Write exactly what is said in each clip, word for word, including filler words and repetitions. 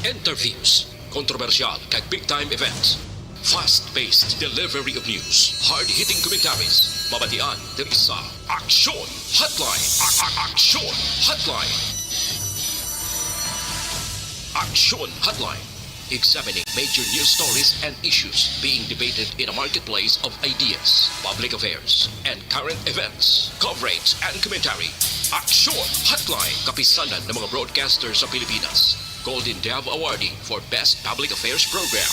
Interviews, kontrobersyal kag big time events. Fast-paced delivery of news, hard-hitting commentaries. Mabatian diri sa Aksyon Hotline. A- a- Aksyon Hotline. Aksyon Hotline. Examining major news stories and issues being debated in a marketplace of ideas, public affairs, and current events. Coverage and commentary. Aksyon Hotline. Kapisanan ng mga broadcaster sa Pilipinas. Golden Dove Awardee for Best Public Affairs Program.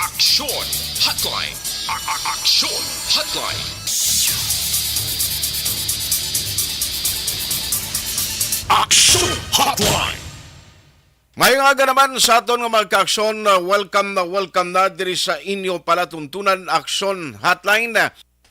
Aksyon Hotline. A- a- Aksyon Hotline. Aksyon Hotline. Maayong aga naman sa aton nga mga kaaksyon. Uh, welcome na welcome na diri sa inyo palatuntunan, Aksyon Hotline.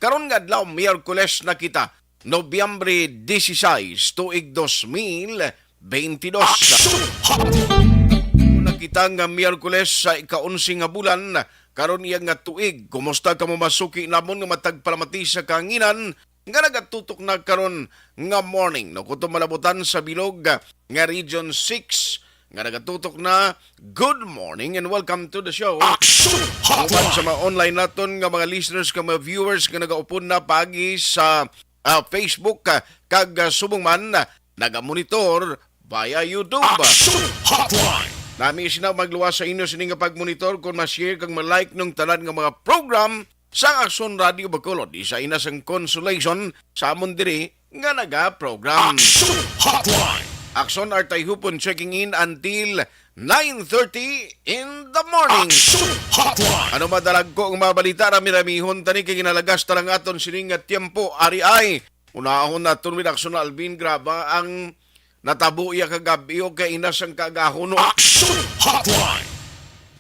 Karon nga adlaw, Miyerkules na kita, Nobyembre dieciséis, tuig dos mil veintidós. Aksyon Hotline. Una kita nga Miyerkules sa ika-onse nga bulan karon iya nga tuig. Kumusta kamo, mga suki namon nga matag palamati sa kahanginan nga nagatutok na karon nga morning? No, kutob malabutan sa bilog nga Region six nga nagatutok na, good morning and welcome to the show. Aksyon Hotline. Uban sa mga online naton nga mga listeners, nga mga viewers nga nagaupod na paagi sa, ah, Facebook, ah, kag, ah, subong man, ah, nagamonitor via YouTube. Aksyon Hotline. Nami sina magluwas sa inyo sini nga pagmonitor kon ma-share kag ma-like nung tanan nga mga program sang Aksyon Radio Bacolod. Isa ina sang consolation sa amon diri nga naga-program. Aksyon Hotline. Aksyon Artay Hupon checking in until nine thirty in the morning. Aksyon Hotline. Ano madalagko ang mga balita, rami-ramihon tani kay ginalagas ta lang aton sining nga tiyempo. Ari ay, unahon naton with Aksyon Alvin Graba ang natabo iya kagab-i o kay ina sang kaagahon, no? Aksyon Hotline.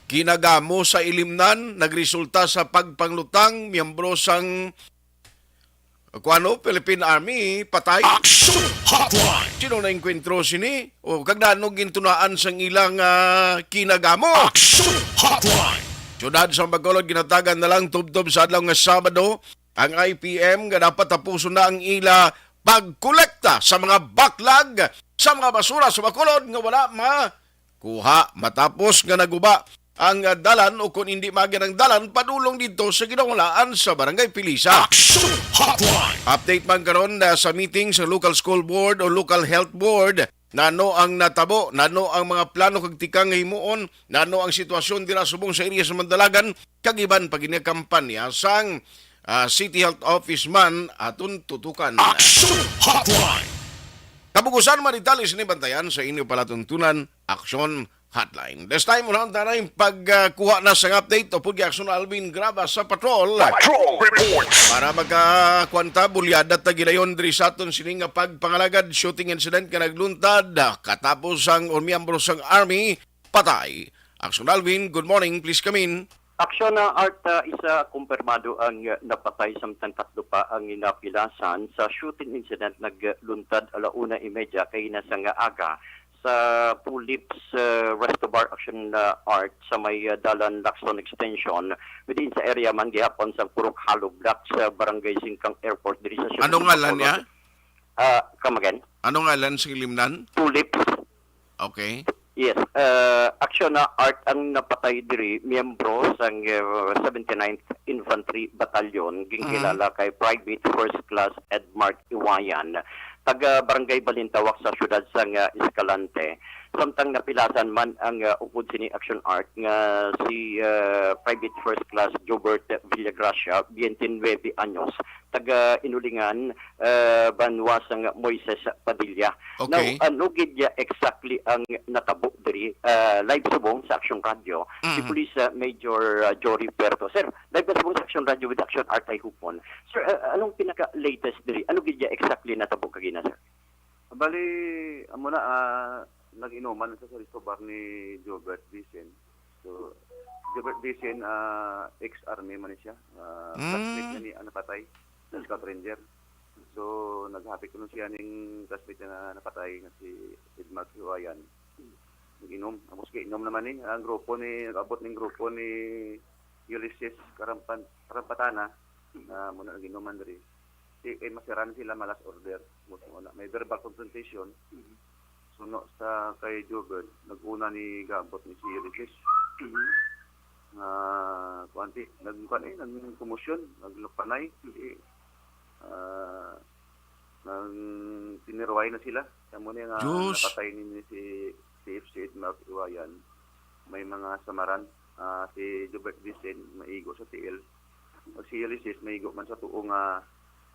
Kinagamo sa Ilimnan, nagresulta sa pagpanglutang miyembro sang, kuano, Philippine Army, patay. Aksyon Hotline. Sino na-enkwentro sini? O kag nano gintunaan sang ilang, ah, kinagamo? Aksyon Hotline. Siyudad sa Bacolod ginatagan na lang tubtob sa adlaw nga Sabado ang I P M nga dapat tapuson na ang ila pagkolekta sa mga baklag sa mga basura sa Bacolod nga wala makuha, matapos nga naguba ang, ah, dalan o kon hindi magin ang dalan padulong dito sa ginawalaan sa Barangay Pilisa. Action Hotline. Update man karon na sa meeting sa local school board o local health board, nano ang natabo, nano ang mga plano kag tikang nga himuon, nano ang sitwasyon dira subong sa area sa Mandalagan, kag iban pa gini nga kampanya sang, ah, City Health Office man aton tutukan. Action Hotline. Kabugusan, mga detalye sini bantayan sa inyo palatuntunan, Action Hotline. This time, unahan ta na yung pagkuha na sa update o pud Action Alvin Graba sa patrol. Patrol Report. Para makakuan ta, bulyada ta gilayon diri sa aton sini nga pagpangalagad, shooting incident nga nagluntad, ah, katapos ang un miyembro sang Army patay. Action Alvin, good morning, please come in. Aksyon na Art, ah, isa kumpirmado ang, ah, napatay, samtang tatlo pa ang napilasan sa shooting incident nagluntad ala una y media kay na sa nga aga sa Tulips, ah, Resto Bar, Aksyon na Art, sa may, ah, dalan Lacson Extension within sa area man gihapon sa Purok Hollow Blocks sa Barangay Singkang Airport diri sa Ano ngalan niya? Ah, come again? Ano ngalan sa Ilimnan? Tulips. Okay. Yes, uh, Action na Art ang napatay diri, miyembro sang, uh, seventy-ninth Infantry Battalion, ginkilala Mhm. kay Private First Class Edmark Iwayan, taga Barangay Balintawak sa siyudad sang, uh, Escalante. Samtang napilasan man ang, uh, upod sini Action Art nga si, uh, Private First Class Jobert Villagracia, twenty-nine anyos, taga Inulingan, eh, banwa sang Moises Padilla. Okay. Now, ano gid ya exactly ang natabo diri? Eh, live subong sa Action Radio, si Mm. Police, eh, Major, eh, Jory Puerto. Sir, live na subong sa Action Radio with Action Artay Hupon. Sir, eh, anong pinaka-latest diri? Ano gid ya exactly natabo kagina, sir? Bali, amo na, ah, nag-inuman sa Resto Bar ni Jobert Dicen. So, Jobert Dicen, ah, ex-army man ni siya. Ah, Mm. classmate niya ni, ah, napatay, sa Scout Ranger. So, naghapit kuno siya ning classmate niya na napatay nga si Edmark Hiwayan. Nag-inom. Tapos kay inom naman ni, ang grupo ni, nag-abot ning grupo ni Ulysses Karampan-, Karampatana, ah, muna nag-inuman diri. Si, kay masiran sila, malas order. Tapos muna, may verbal confrontation. Mhm. suno sa kay Jobert, nag-una ni gabot ni si Ulysses. Mhm. Nga, kuwan, ti, nag-, kuwan, eh, nagkomosyon, naglukpanay. Mhm. Eh, ah, nang tiniruway na sila. Kamo niya nga Diyos. Napatay ni si C F C Edmar Iwayan. May mga samaran. Ah, si Jobert Vicen, maigo sa tiil. O si Ulysses, maigo man sa tuo nga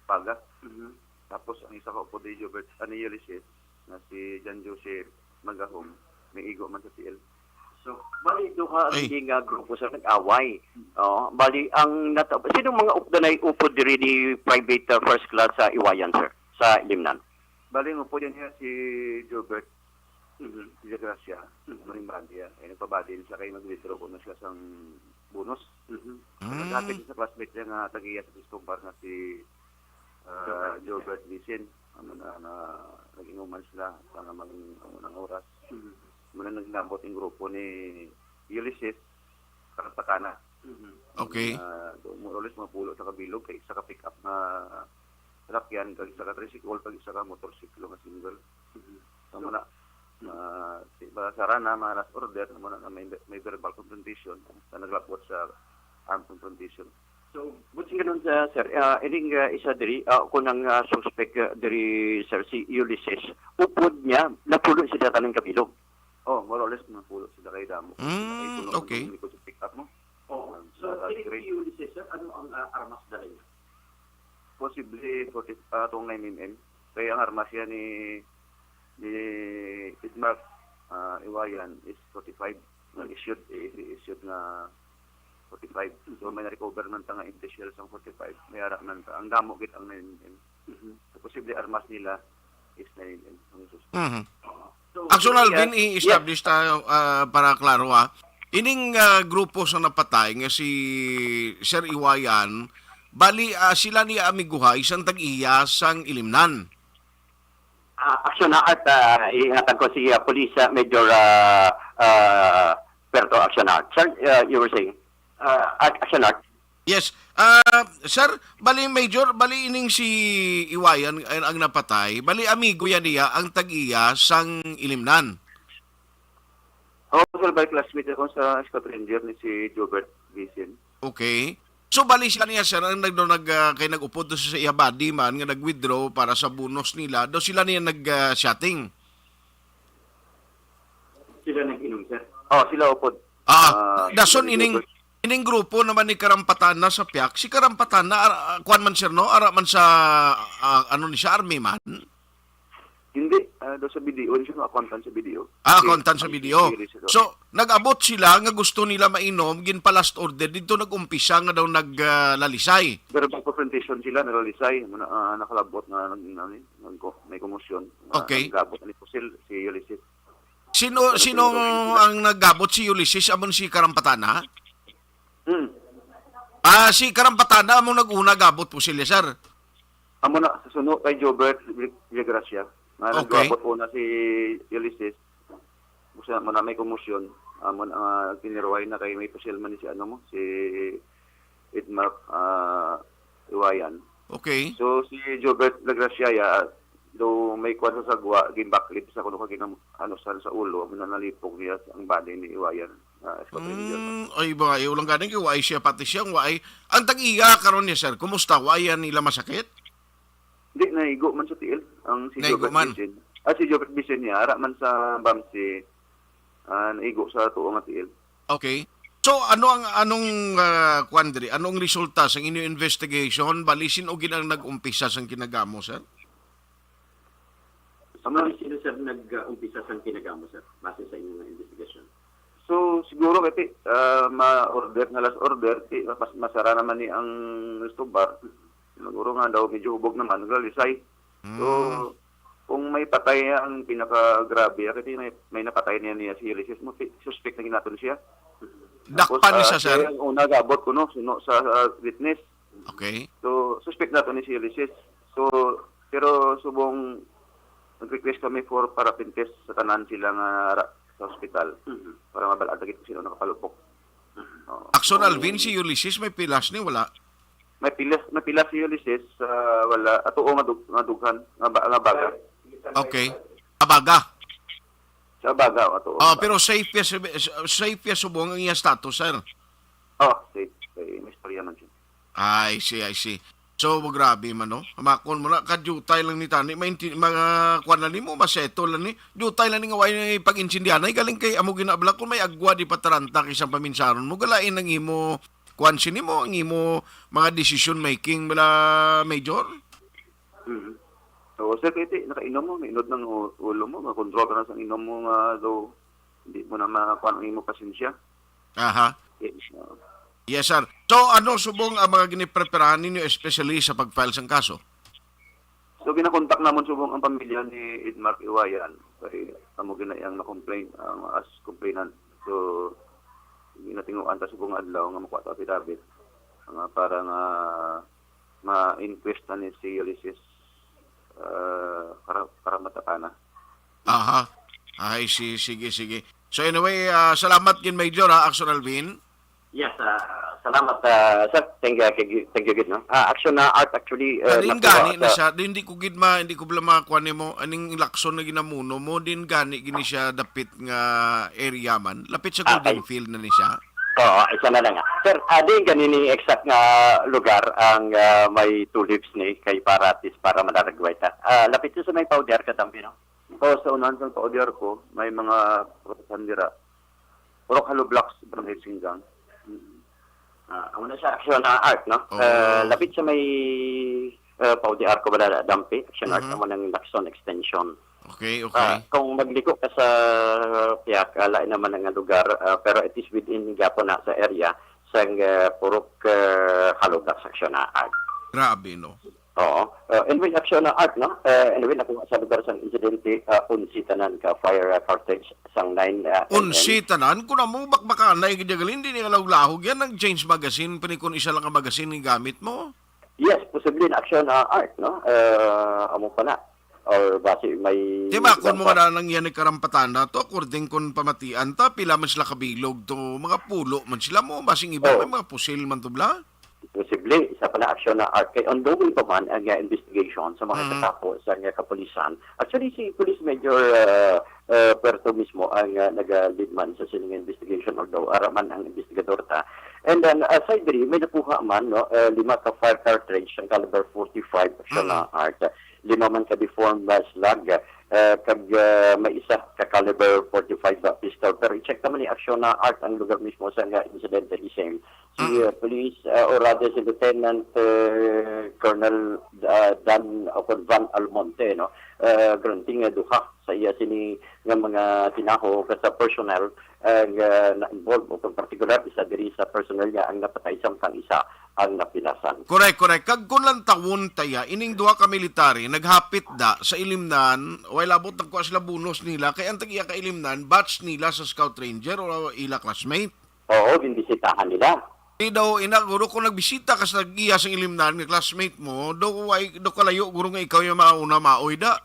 paga. Mhm. Tapos ang isa ka upod ni Jobert, ah, ni Ulysses, nga si John Joseph Magahom, may igo man sa tiil. So, bali, duha ang Ay. Hindi nga grupo sa nag-away. Oh, bali, ang nata-, sino mga up-, danay upod diri ni Private, uh, First Class sa Iwayan, sir? Sa Ilimnan? Bali, ang upod yan niya si Jobert Mhm. Villagracia, Mhm. Marimbandi, ah. Ay, nagpabali siya kay mag-withdraw ko na siya sang bonus. Mhm. Mm. Naghatag sa classmate niya nga tagiya sa Cristobal nga si, ah, Jobert Vicen. Amo na nga nag-inuman sila sa nga mga, amo nang oras. Mhm. Muna naglambot ang grupo ni Ulysses, Karapatana. Mhm. Okay. Ah, do-, more or less, mga pulo sa kabilog, kay isa ka pick-up nga salakyan, kag isa ka tricycle, kag isa ka motorsiklo nga single. Mhm. So, So, muna, mhm. Ah, si, para sa Rana, mga last order, muna na may, may verbal confrontation, na naglabot sa armed confrontation. So, buti nga nun, ah, sir, ah, ining, ah, isa diri, ah, kung ang, ah, suspect, ah, diri, sir, si Ulysses, upod niya, napulo sila tanan kabilog. Oh, more or less, napulo sila kay damo. Mm, Ay, kung okay. Ang likod sa pick-up mo. Oo. Ang So, sa ining grade. Si Ulysses, sir, ano ang, ah, armas dala niya? Posible, forty, ah, tong nine M M. Kaya ang armas yan ni, ni Ismark, ah, Iwayan is forty-five. Nga issued, eh, issued nga forty-five. So, may na-recover man ta nga empty shells ang forty-five. May ara man ta. Ang damo gid ang nine M M. Mhm. So, posible armas nila is nine M M. Ang sus- Mhm. So, Action, Alvin, yes. I-establish ta, ah, para klaro, ah. Ining, ah, grupo sa napatay nga si Sir Iwayan, bali, ah, sila ni amiguhay sang tag-iya sang Ilimnan. Ah, Action Art, ah, iingatan ko si, ah, Police, ah, Major, ah, ah, Berto Action Art. Sir, ah, you were saying? Ah, Art, Action Art. Yes. Ah, sir, bali, Major, bali ining si Iwayan ang, ang napatay. Bali, amigo yan niya ang tag-iya sang Ilimnan. Oo, sir, by classmate ako sa Scott Ranger ni si Jobert Vicen. Okay. So, bali sila niya, sir, ang nag-, nag-, ah, kay nag-upod to sa iya body man nga nag-withdraw para sa bonus nila, daw sila niya nag, ah, shooting. Sila nag-inom, sir? Oh, sila upod. Ah, Ah, dason sila ining, Jobert. Ining grupo naman ni Karampatana sa Piak, si Karampatana, ah, ah, kuwan man, sir, no? Ara man sa, ah, ano ni siya, army man? Hindi, ah, daw sa B D O, hindi siya, accountant sa B D O. Ah, Si, accountant sa si, B D O. Si Rizal. So, nag-abot sila nga gusto nila mainom, ginpa-last order, dito nag-umpisa nga daw nag, ah, lalisay. Verbal confrontation sila, nalalisay, muna, ah, nakalabot nga nag-, ano, nag-, may komosyon. Ah, Okay. Naggabot ni Pusil, si Ulysses. Sino, Ano sino sino daw ang naggabot? Si Ulysses, amon si Karampatana? Hmm. Ah, si Karampatana among nag-una gabot po sila, sir. Amo na, sa suno kay Jobert Villagracia. Nga Okay. Nagabot una si Ulysses. Gusto mo na may komosyon. Amo na, ah, tiniruway na kay may pusil man si ano mo, si Edmark, ah, Iwayan. Okay. So, si Jobert Villagracia, ya, do may kuwan sa sagwa, ginbaklip sa kuno ka ginam-, ano, sa, sa ulo, amo na nalipog niya ang body ni Iwayan. Ah, Scott Ranger. Mm, ay ba, ayaw lang ganing kay waay siya, pati siya, waay. Ang tag-iya karon niya, sir, kumusta? Waay yan nila masakit? Di, naigo man sa tiil. Ang si Naigo Jobert man. Vicen. Ah, si Jobert Vicen niya, ara man sa bamsi, ah, naigo sa tuo nga tiil. Okay. So, ano ang, anong, ah, kwan diri? Anong resulta sa inyong investigation? Bali, sin-o gid ang nag-umpisa sang kinagamo, sir? Sa mga sino, sir, nag-umpisa sang kinagamo, sir, base sa inyong investigasyon? So, siguro, kati, ah, ma-order nga last order, ti, mas, masara naman ni ang resto bar. Siguro nga daw, medyo hubog naman, naglalisay. So, Mm. kung may patay, ang pinakagrabe, ah, kati may, may napatay niya, niya si Ulysses mo, ti, suspect na ginaton siya. Tapos, Dakpan ni ah, siya, sir? Siya ang una gabot kuno, suno sa, ah, witness. Okay. So, suspect nato ni si Ulysses. So, pero subong nag-request kami for paraffin test sa tanan sila nga ra-, sa hospital Mhm. para mabal-an ta kung sino nakapalupok. Mhm. Oo. Action, So, Alvin, si Ulysses may pilas ni wala? May pilas, may pilas si Ulysses, ah, wala. Ato, o, nga dug-, nga dughan, nga ba-, nga baga. Okay. Abaga. Sa baga, ato. Ah, pero safe ya, safe ya subong ang iya status, sir? Oh, safe. Kay may istorya man siya. I see, I see. So, grabe man, no? Hamakon mo na, kadiyutay lang ni tani, mainti-, mga kuwan lang nimo, maseto lang ni, diyutay lang ni nga way pag-intindihan, ay galing kay amo ginabla kung may agwa di pataranta kay isang paminsaron mo, galain ang imo, kuwan sini mo, ang imo mga decision making, bala, Major? Mhm. So, sir, kay ti, nakainom mo, mainod ng u-, ulo mo, makontrol ka na sa inom mo nga, so, hindi mo na makuha ang imo pasensya. Aha. Yes, oo. Yes, sir. So, ano subong ang mga ginipreparahan ninyo, especially sa pag-file sang kaso? So, ginakontak namon subong ang pamilya ni Edmark Iwayan. Kay kamo gina iyang na-complain, ang as complainant. So, ginatinguan ta subong nga adlaw nga makuha ta affidavit. Nga para nga ma-inquest na ni si Ulysses, ah, Kara-, Karamatapana. Aha. Ay, si, sige, sige. So anyway, ah, salamat gid, Major, ha, Action Alvin. Yes, ah, salamat, ah, sir. Thank you, thank you, thank you gid, no? Ah, Action na Art, actually, ah, Pero din nakuha gani na sa siya, di, hindi ko gid ma, hindi ko bala makuha nimo, aning Lacson na ginamuno mo, din gani gini siya dapit nga area man. Lapit sa Ah, Golden ay. Field na ni siya. Oo, isa na lang, ah. Sir, ah, din gani ni exact nga lugar ang, ah, may tulips ni kay Paratis para manaragway ta. Ah, lapit siya sa may powder ka tampi, no? Ito sa unahan sang powder ko, may mga prutas dira. Puro hollow blocks, barangay Singgang. Mm. Ah, amo na siya, Action na Art, no? Oo. Ah, lapit sa may, ah, Pau de Arco, wala na, Dampi, Action Art, Mhm. amo nang Lacson Extension. Okay, okay. Ah, kung magliko ka sa Piak, ah, lain naman nga lugar, ah, pero it is within gapon na sa area sang, ah, Purok, ah, Halugas, Action na Art. Grabe, no? Oo. Uh, anyway, Action na Art, no? Uh, anyway, nakuha sa lugar sang insidente, uh, onse tanan ka fire, uh, cartridge sang nine, uh, M M. Onse tanan? Kung amo, bakbakanay gid ya gali, hindi ni kalahog-lahog yan. Nag-change magazine, pa ni kung isa lang ka magazine ang gamit mo. Yes, posible na Action na Art, no? Uh, amo pa na. Or basi may Di ba, kung ilang mga pa- nanang yan ni karampatan na to, according kung pamatian ta, pila man sila kabilog to, mga pulo man sila mo, basing iba, Oh. may mga pusil man to, bla? Posible, isa pa na Action na Art. Kay ongoing pa man ang, uh, investigation sa mga Mm. katapo sa, uh, kapulisan. Actually, si Police Major, uh, uh, Puerto mismo ang, uh, naga-lead man sa sining investigation, although ara man ang investigador ta. And then, aside diri, may nakuha man, no, uh, lima ka fire cartridge ang caliber forty-five Action Mm. na Art. Lima man ka deformed, uh, slug, uh, kag, uh, may isa ka caliber forty-five, uh, pistol. Pero i-check naman ni Action na Art ang lugar mismo sa nga insidente, the same. Si, Mm. uh, Police, uh, or rather si Lieutenant, uh, Colonel, uh, Dan Ocon Van Almonte, no? Uh, granting nga duha sa iya sini nga mga tinaho ka sa personnel, uh, nga na-involve, o kung partikular, isa diri sa personnel niya ang napatay, samtang isa ang napilasan. Correct, correct. Kag kung lantawon ta ya, ining duha ka military naghapit da sa Ilimnan, way labot nagkuha sila bonus nila, kay ang tag-iya ka Ilimnan, batch nila sa Scout Ranger o ila classmate. Oo, ginbisitahan nila. Di daw, ina, guro, kung nagbisita ka sa tag-iya sang Ilimnan nga classmate mo, daw, ay, daw kalayo, guro, nga ikaw yung mauna maoy da.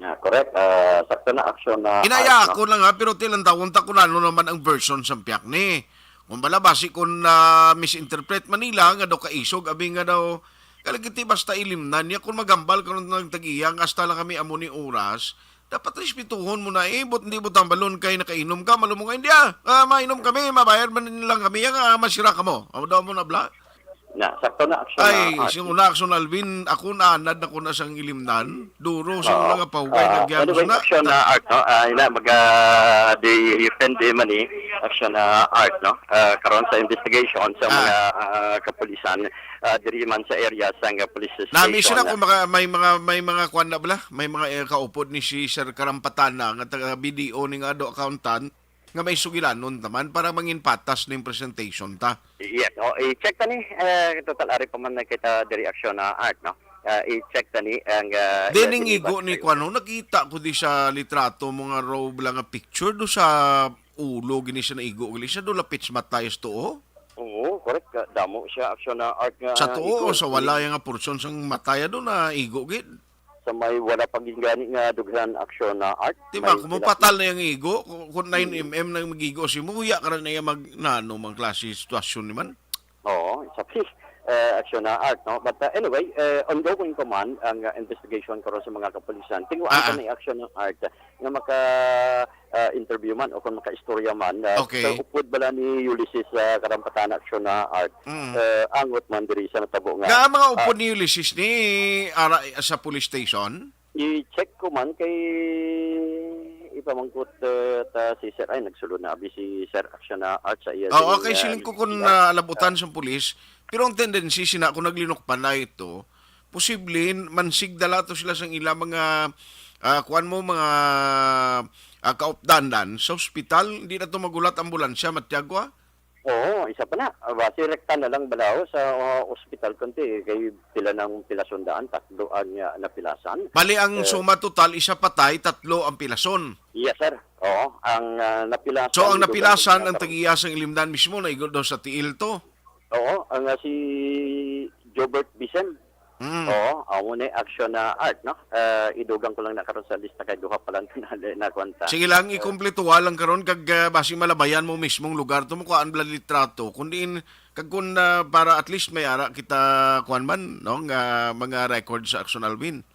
Ah, correct. Ah, sakto na, Action na Art, no? Inaya ako lang, ha, pero tilang tawon ta kung ano naman ang version sa piyak ni. Kung bala, basi kung, ah, misinterpret man nila, nga daw kaisog, abi nga daw, kalagiti basta Ilimnan niya, kung magambal ka nung tag-iya, nga hasta lang kami amo ni oras, dapat respetuhon mo na, eh, but hindi mo tambalon kay nakainom ka, malumong, "Hindi, ah, ah, mainom kami, mabayad man lang kami, yan, ah, masira ka mo." Amo daw mo na, bla? Na, sakto na, Action na Ay, Art. Sing una, Action Alvin, ako naanad na ko na sang Ilimnan. Duro sa Oo. Mga paugay, Ah, nagyan anyway, na. Action na Art, no? Ah, ina, mag, ah, di, depende man ni Action na Art, no? Ah, karon sa investigation sa Ah. mga, ah, kapulisan, ah, diri man sa area sa nga police station. Nami sila kung maka-, may mga, may mga kuwan na bala? May mga, eh, kaupod ni si Sir Karampatana nga taga B D O ni nga ado accountant. Nga may sugilanon taman para mangin patas ning presentation ta. Yes, o, i-check ta ni, eh, total ari pa man na kita diri Action na Art, no? Ah, i-check ta ni ang, ah, Dining iya igo ni sini ba- kuwan, no? Nakita ko di sa litrato mo nga raw bala nga picture do sa ulo gini siya naigo, gini siya do lapit sa matay sa tuo. Oo, correct. Ka-, damo siya Action na Art nga Sa tuo igo o sa ni- wala yang nga portion sang matay do na igo gid. Sa may wala pa gid gani nga dughan Action na Art, Di ba, may kung pila- mapatal na yung igo, kung, kung nine Mm. M M na yung mag-igo, si Muya ka rin na yung mag, na, ano, mang klase sitwasyon ni man? Oo, exactly. uh, Action na Art, no? But uh, anyway, uh, ongoing pa man ang uh, investigation karon sa mga kapulisan. Tinguan Ah, pa ah. ni Action na Art nga maka uh, interview man o kung makaistorya man uh, Okay. Sa upod bala ni Ulysses uh, Karampatan, Action na Art, Mm. uh, angot man diri sa natabo nga Nga mga upod ni Ulysses ni ara sa police station? I-check ko man kay ipamangkot uh, ta si Sir, ay, nagsulod na abi si Sir Action na Art sa iya Oo, sining, kay uh, siling ko kung P R. Nalabutan sa pulis, pero ang tendency sina kung naglinukpan na ito, posible mansigdala to sila sang ila mga ah, kuan mo, mga ah, kaupdanan sa ospital. Hindi na to magulat ambulansya, Matiagwa. Oo, isa pa na. Ah, basi rekta na lang balaho sa uh, ospital kundi kay pila ng pilasundaan, tatlo ang uh, napilasan. Bali ang Eh, suma total, isa patay, tatlo ang pilason. Yes, sir. Oo, ang uh, napilasan. So ang igo napilasan lang ang karon. Tagiya sang Ilimdan mismo, naigo daw sa tiil to. Oo, ang uh, si Jobert Bisen. Mm. Oo, amo ni Action na Art, no? Uh, idugang ko lang na karon sa lista kay duha pa lang na na kwanta. Sige lang, ikumpletuha lang karon kag ah, basi malabayan mo mismong lugar to mo kuan bala litrato. Kun diin kag kun ah, para at least may ara kita kuan man, no, nga mga record sa Action Alvin.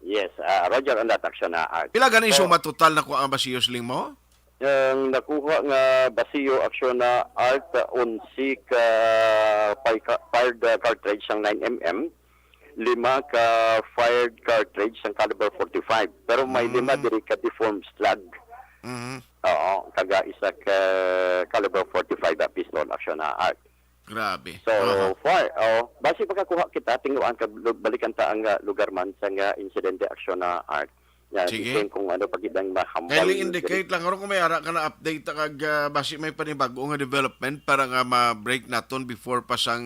Yes, uh, Roger, on that, Action na Art. Pila gani So, suma total na kuan basiyo siling mo? Ang nakuha nga basiyo, Action na Art, uh, onse ka pi- ka- fired uh, cartridge sang nine M M, lima ka fired cartridge sang caliber forty-five, pero may Mm. lima diri ka deformed slug. Mhm. Oo, kaga isa ka caliber forty-five na pistol, Action na Art. Grabe. So Aha. far, oh, basi makakuha kita, tinguan ka lu- balikan ta ang uh, lugar man sa nga insidente, Action na Art. Yan, Sige. Sising, kung ano pa gid ang mahambal Kindly diri. Indicate lang karon kung may ara ka na update ta kag ah, basi may panibago nga development para nga ma-break naton before pa sang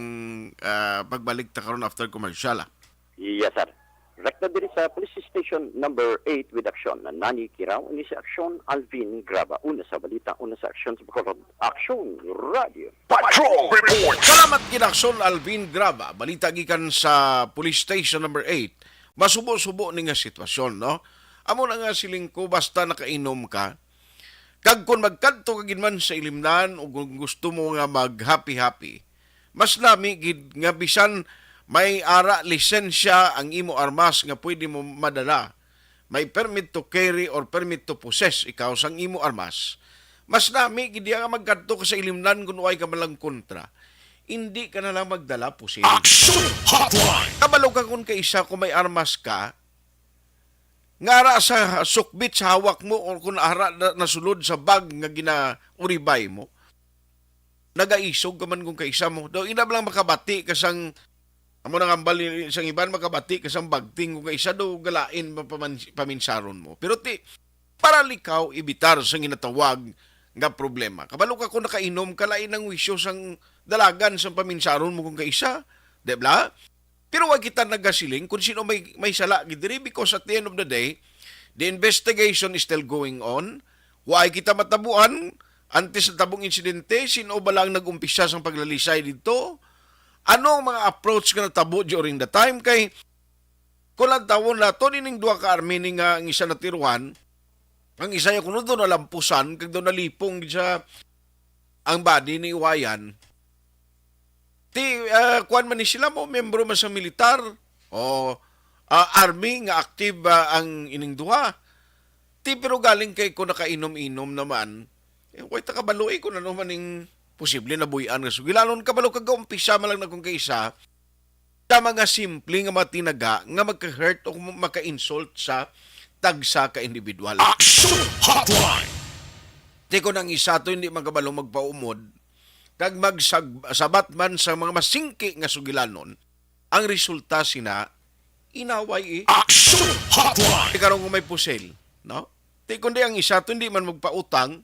ah, pagbalik ta karon after commercial. Ah. Yes, sir. Rekta diri sa Police Station number eight with Action na Nani Kiraw, ni si Action Alvin Graba. Una sa balita, una sa aksyon sa Bacolod. Action Radio. Patrol Report. Salamat gid Action Alvin Graba. Balita gikan sa Police Station number eight. Masubo-subo ni nga sitwasyon, no? Amo na nga siling ko, basta nakainom ka, kag kung magkadto ka gid man sa Ilimnan o kung gusto mo nga mag-happy-happy, mas lami gid nga bisan may ara lisensya ang imo armas nga pwede mo madala, may permit to carry or permit to possess ikaw sang imo armas, mas lami gid diha nga magkadto ka sa Ilimnan kung way ka malang kontra. Hindi ka na lang magdala pusil. Action Hotline. Kabalo ka kung kaisa kung may armas ka, nga ara sa sukbit sa hawak mo o kung ara na, nasulod sa bag nga ginauribay mo, nagaisog ka man kung kaisa mo. Daw ina lang makabati ka sang, amo nang ambal ni- sang iban, makabati ka sang bagting kung kaisa daw galain mapaman- paminsaron mo. Pero ti, para likaw ibitar sa ginatawag nga problema. Kabalo ka kung nakainom ka, lain ang wisyo sang dalagan sang paminsaron mo kung kaisa. Di ba? Pero wa kita nagasiling kung sino may, may sala gid diri, because at the end of the day, the investigation is still going on. Wa kita matabuan antes sa tabong insidente, sino ba lang nag-umpisa sang paglalisay dito? Ano ang mga approach nga natabo during the time? Kay kung lantawon nato, ining duha ka army ni nga ang isa natiruhan, ang isa ya kuno daw nalampusan, kag daw nalipong gid sa ang body ni Iwayan. Ti, ah, kuwan man ni sila mo, membro man sa militar o ah, army nga active ah, ang ining duha. Ti, pero galing kay ko nakainom-inom naman, eh, way ta kabalo eh, kung ano man ning posible nabuy-an nga sugilanon. Kabalo ka, gaumpisa man lang na kung kaisa sa mga simple nga mga tinaga nga magka-hurt o maka-insult sa tagsa ka individual. Action Hotline. Ti kon ang isa to hindi magkabalo magpaumod, kag magsabat man sa mga masingki nga sugilanon, ang resulta sina inaway eh. Action Hotline. Di karon nga may pusil, no? Ti kundi ang isa to hindi man magpautang,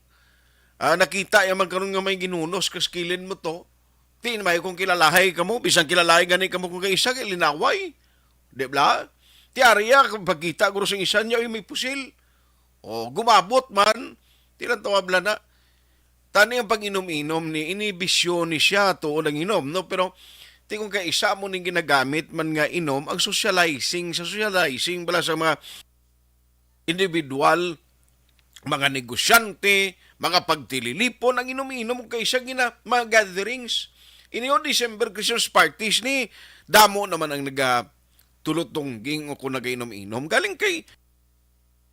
ah, nakita ya man karon nga may ginunos kas kilid mo to. Ti may kung kilalahay ka mo, bisan kilalahay gani ka mo kung kaisa kay linaway. Di ba? Ti ari ya, kung pagkita guro sing isa niya, "Uy, may pusil." O, gumabot man. Ti lang tawag lang na. Tani ang pag-inom-inom ni, ini bisyo ni siya, tuo nang inom, no? Pero, ti kung kaisa mo ning ginagamit man nga inom, ang socializing, sa socializing, bala sa mga individual, mga negosyante, mga pagtililipon, ang inom-inom kaysa gina, mga gatherings. Ini yung December Christmas parties ni, damo naman ang nagatulot-tungging o kung nagainom-inom. Galing kay,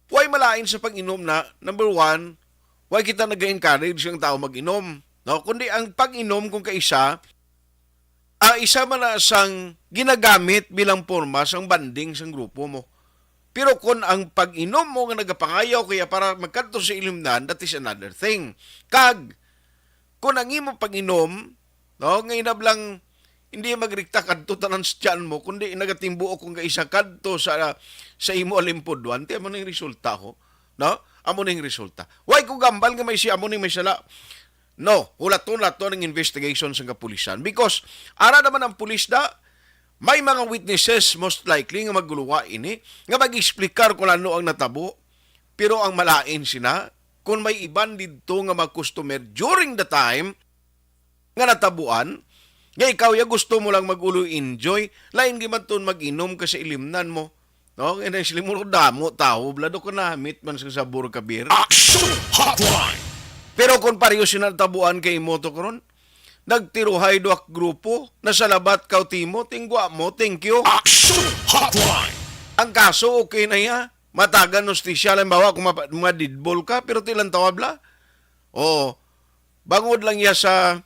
way malain sa pag-inom na, number one, way kita nag-encourage ang tao mag-inom. No? Kundi ang pag-inom kung kaisa, ah, isa man na sang ginagamit bilang porma sang bonding sang grupo mo. Pero kung ang pag-inom mo nga nagapangayaw kaya para magkadto sa ilimnan, that is another thing. Kag, kung ang imo pag-inom, no, nga inablang hindi magrikta kadto tanan sa tiyan mo, kundi nagatimbuok kung kaisa kadto sa, sa imo alimpudwan, ti amo ning resulta ko, no? Amo ning resulta. Why ko gambal nga may siya amo ning may sala? No, hulaton nato ang investigation sa kapulisan. Because, ara naman ang pulis da, may mga witnesses most likely nga magluwa ini, nga mag-explicar kung ano ang natabo. Pero ang malain sina, kung may iban didto nga mga customer during the time nga natabuan, nga ikaw ya gusto mo lang mag-uloy enjoy, lain gyud man ton mag-inom ka sa ilimnan mo. No? Kaya na sila mo damo tao, blado ka namit man sa sabor ka beer. Action Hotline! Pero kung pareho sila natabuan kay mo to karon, nagtiruhay duha ka grupo, nasalabat ka o timo, tingwa mo, thank you. Action Hotline! Ang kaso, okay na iya. Matagan hustisya, halimbawa, kung mapa-, madidbol ka, pero tilang tawab la. O, bangod lang iya sa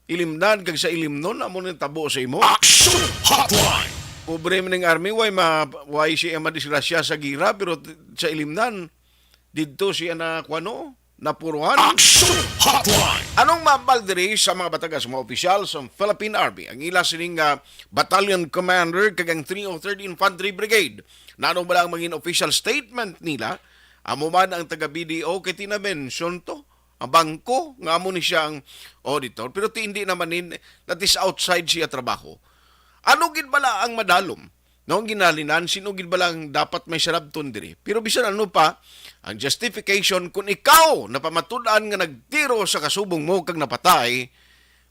ilimnan, kag sa ilimnon, amo nang tabo sa imo. Action Hotline! Pobre man ning army, way ma-, way siya madisgrasya sa gira, pero t-, sa ilimnan, didto siya na, kuwano, napuruhan. Action Hotline! Anong mambal diri sa mga batagas, mga opisyal sa Philippine Army? Ang ila sining, ah, Battalion Commander kag ang three oh third Infantry Brigade. Nano ba lang mangin official statement nila? Amo man ang taga B D O kay ti na-mention to. Ang bangko, nga amo ni siya ang auditor. Pero ti hindi naman nin, that is outside siya trabaho. Ano gid bala ang madalom? No, ang ginalinan, sino gid bala ang dapat may sarabton diri? Pero bisan ano pa, ang justification, kung ikaw napamatud-an nga nagtiro sa kasubong mo kag napatay,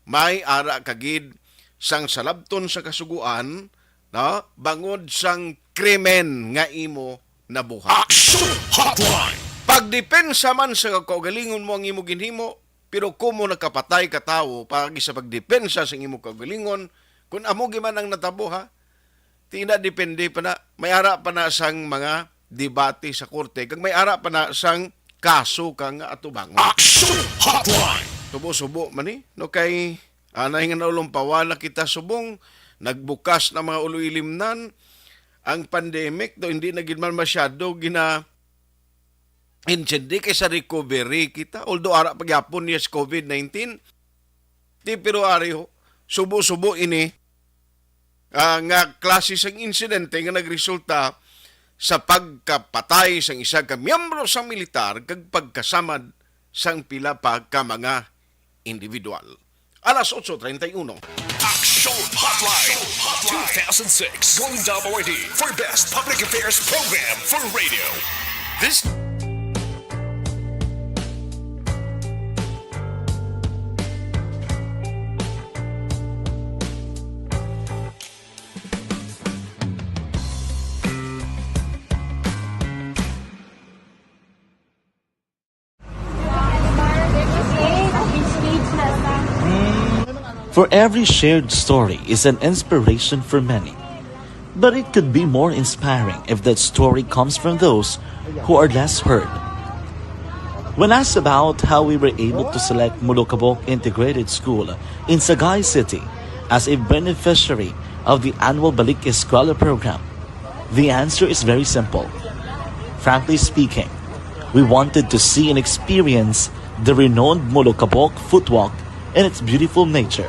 may ara ka gid sang salabton sa kasugoan, no? Bangod sang krimen nga imo nabuhat. Action Hotline! Pagdepensa man sa kaugalingon mo ang imo ginhimo, pero kung mo nakapatay ka tawo, pag sa pagdepensa sa imo kaugalingon, kung amo gyud man ang natabo, ha, ti na depende pa na, may ara pa na sang mga debate sa korte, kag may ara pa na sang kaso ka nga atubangon. Action Hotline! Subo-subo man ni, no, kay anay nga naulumpawan na kita subong, nagbukas na mga ulo-ilimnan, ang pandemic, do, hindi na gid man masyado gina-, intindi kay sa recovery kita. Although ara pa gyapon niya sa covid nineteen, ti pero ari ho, subo-subo ini, ah, nga klase sang insidente nga nagresulta sa pagkapatay sang isa ka miyembro sang militar kag pagkasamad sang pila pa ka mga individual. Alas otso treinta y uno. Action Hotline two thousand six Golden Dove Awardee for Best Public Affairs Program for Radio. This For every shared story is an inspiration for many. But it could be more inspiring if that story comes from those who are less heard. When asked about how we were able to select Molokabok Integrated School in Sagay City as a beneficiary of the annual Balik Eskwela program, the answer is very simple. Frankly speaking, we wanted to see and experience the renowned Molokabok footwalk and its beautiful nature.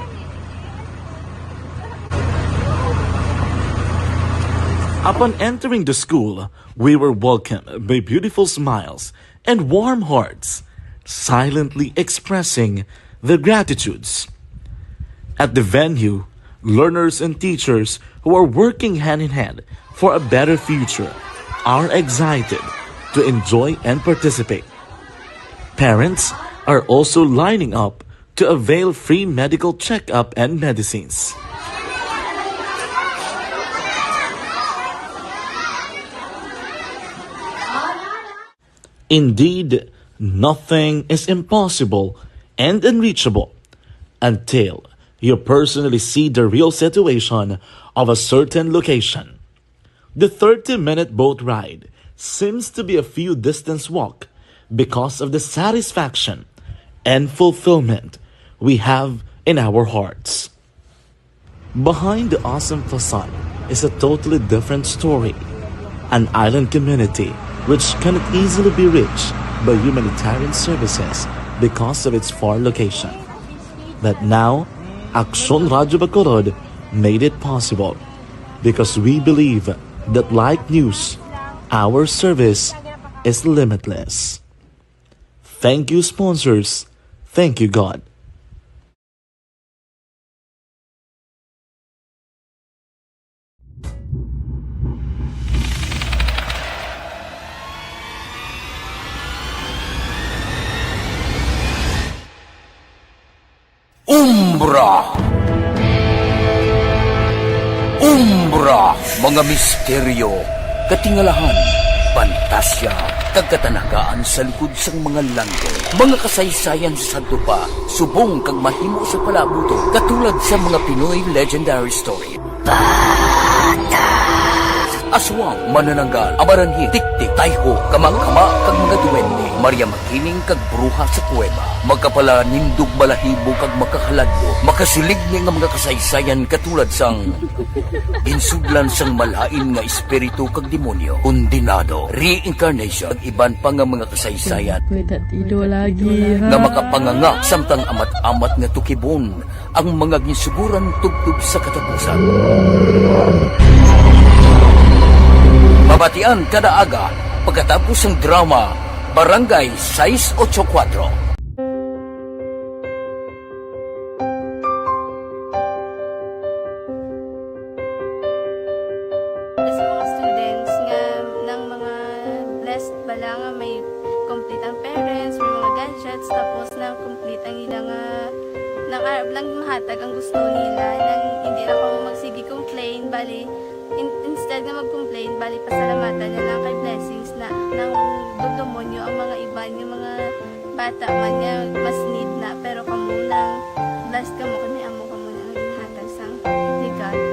Upon entering the school, we were welcomed by beautiful smiles and warm hearts, silently expressing their gratitudes. At the venue, learners and teachers who are working hand in hand for a better future are excited to enjoy and participate. Parents are also lining up to avail free medical checkup and medicines. Indeed, nothing is impossible and unreachable until You personally see the real situation of a certain location. The thirty-minute boat ride seems to be a few distance walk because of the satisfaction and fulfillment we have in our hearts. Behind the awesome facade is a totally different story, an island community which cannot easily be reached by humanitarian services because of its far location. But now, Aksyon Radyo Bacolod made it possible because we believe that, like news, our service is limitless. Thank you, sponsors. Thank you, God. Umbra. Umbra, mga misteryo, katingalahan, pantasya, kag katanagaan sa likod sang mga langit. Mga kasaysayan sa sadto pa, subong kag mahimo sa palabuton, katulad sa mga Pinoy legendary story. Aswang, manananggal, amaranhi, tiktik, tayho, kama-kama, kag mga duwende, Maria Makiling, kag bruha sa kuweba. Makapalanindog balahibo kag makahaladlo, makasiligni nga mga kasaysayan katulad sang ginsudlan sang malain nga espiritu kag demonyo, kondenado, reincarnation, kag iban pa nga mga kasaysayan May tatido lagi, ha? Nga makapanganga samtang amat-amat nga tukibon ang mga ginsuguran tubtob sa katapusan. Mabatian kada aga pagkatapos sang drama Barangay sais ocho kuwatro. Sa mga students nga nang mga blessed bala nga may complete ang parents, may mga gadgets, tapos nang complete ang ila nga nang arab lang mahatag ang gusto nila, nang hindi lang kamo magsige complain, bali in, instead nga mag-complain, bali pasalamatan na lang kay blessings na nang dugdumon nyo ang mga iban nga mga bata man nga mas need na, pero kamo nang blessed kamo kay may amo kamo na nga ginhatag sang regalo.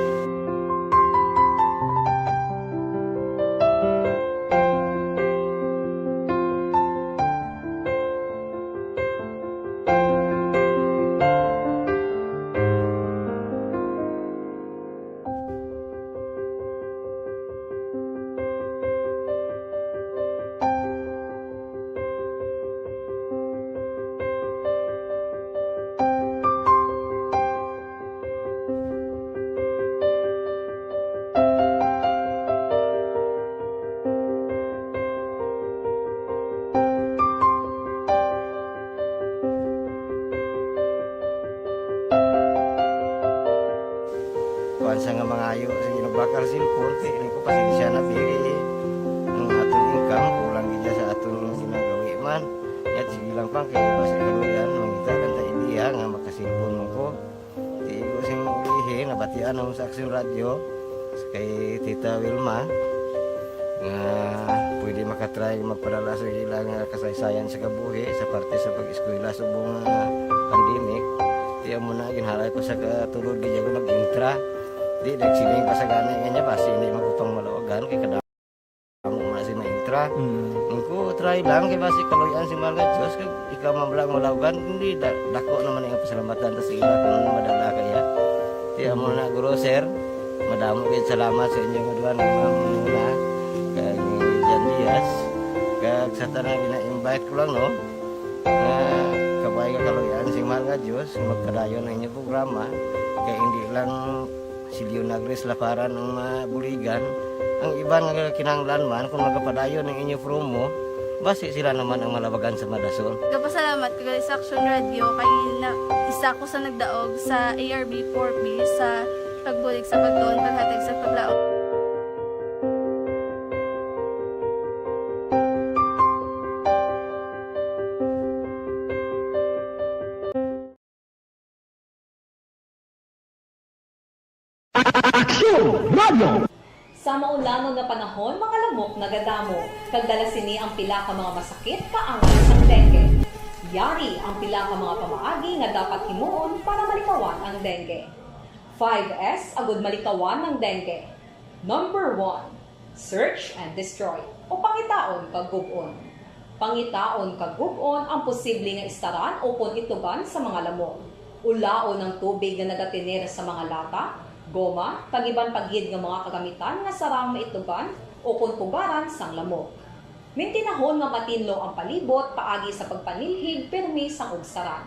Kuan sa nga mangayo sa ginabakal cellphone, kay ini ko pasensya na, bili ang aton income, kulang gid sa aton ginagawi man. Yat sige lang pang kay basi kaluyan, mangita lang ta idea nga makasilpon man ko. Di ko sing ulihi, nabatian ako sa Aksyon Radyo, kay Tita Wilma, nga pwede makatry magpadala sa ila nga kasaysayan sa kabuhi sa parte sa pag-eskwela subong nga pandemic. Di amo na ginhalay ko sa katulod, di ako nag-intra. Di nagsiling pa sa gani nga niya, basi hindi magupang malawagan kay kada amo man si maintra. Mm. Ko try lang kay basi kaluyan si mahal nga Diyos, kag ikaw man lang malawagan, hindi da, dako naman ang pasalamatan ta sa ila kung ano madala kaya. Di amo na guro, sir. Madamo gid salamat sa inyo nga duha nga Ma'am Nuna kag Jan Diaz. Kag sa tanan gina-invite ko lang, no, nga kabay nga kaluyan sing mahal nga Dios nga magpadayon ang inyong programa, kay hindi lang si Leonagris Laparan ang mabuligan, ang iban nga kinahanglan man kung magapadayon ang inyo promo, basi sila naman ang malabagan sa madason. Gapasalamat ko gali sa Action Radio kay na, isa ko sa nagdaog sa A R B four B sa pagbulig sa pagtuon, paghatag sa paglaom. Aksyon Radio! Sa maulamon nga panahon, mga lamok nagadamo, kag dala sini ang pila ka mga masakit kaangay sang dengue. Yari ang pila ka mga pamaagi nga dapat himuon para malikawan ang dengue. Five S agud malikawan ang dengue. Number one, search and destroy, o pangitaon kag gub-on. Pangitaon kag gub-on ang posible nga istaran ukon itlogan sa mga lamok. Ulaon ang tubig nga nagatener sa mga lata, goma, kag iban pa gid nga mga kagamitan nga sarang maitlogan ukon pugaran sang lamok. Mintinahon nga matinlo ang palibot paagi sa pagpanilhig pirmi sang ugsaran.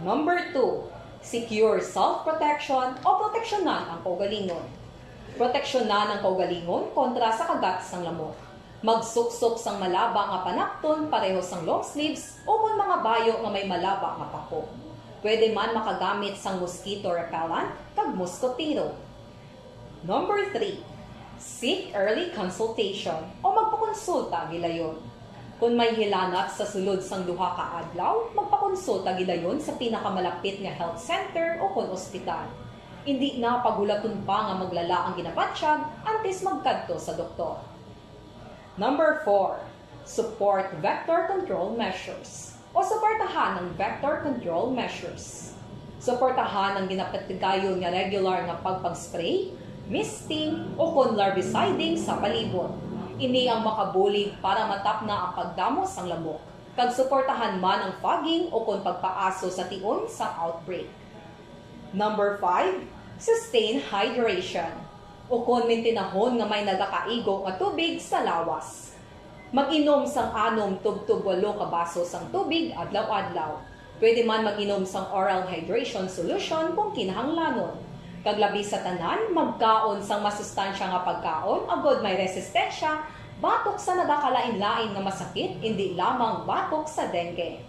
Number two, secure self-protection o proteksyonan ang kaugalingon. Proteksyonan ang kaugalingon kontra sa kagat sang lamok. Magsuksok sang malaba nga panakton pareho sang long sleeves ukon mga bayo nga may malaba nga pako. Pwede man makagamit sang mosquito repellent kag moskotero. Number three, seek early consultation o magpakonsulta gilayon. Kon may hilanat sa sulod sang duha ka adlaw, magpakonsulta gilayon sa pinakamalapit nga health center ukon ospital. Indi na paghulaton pa nga maglala ang ginabatyag antes magkadto sa doktor. Number four, support vector control measures o suportahan ang vector control measures. Suportahan ang ginapatigayon nga regular nga pagpag-spray, misting, ukon larviciding sa palibot. Ini ang makabulig para matapna ang pagdamo sang lamok, kag suportahan man ang fogging ukon pagpaaso sa tion sang outbreak. Number five, sustain hydration, ukon mintinahon nga may nagakaigo nga tubig sa lawas. Mag-inom sang anom tubtob walo ka baso sang tubig adlaw-adlaw. Pwede man mag-inom sang oral hydration solution kung kinahanglanon. Kag labi sa tanan, magkaon sang masustansya nga pagkaon agod may resistensya batok sa nagakalain-lain nga masakit, indi lamang batok sa dengue.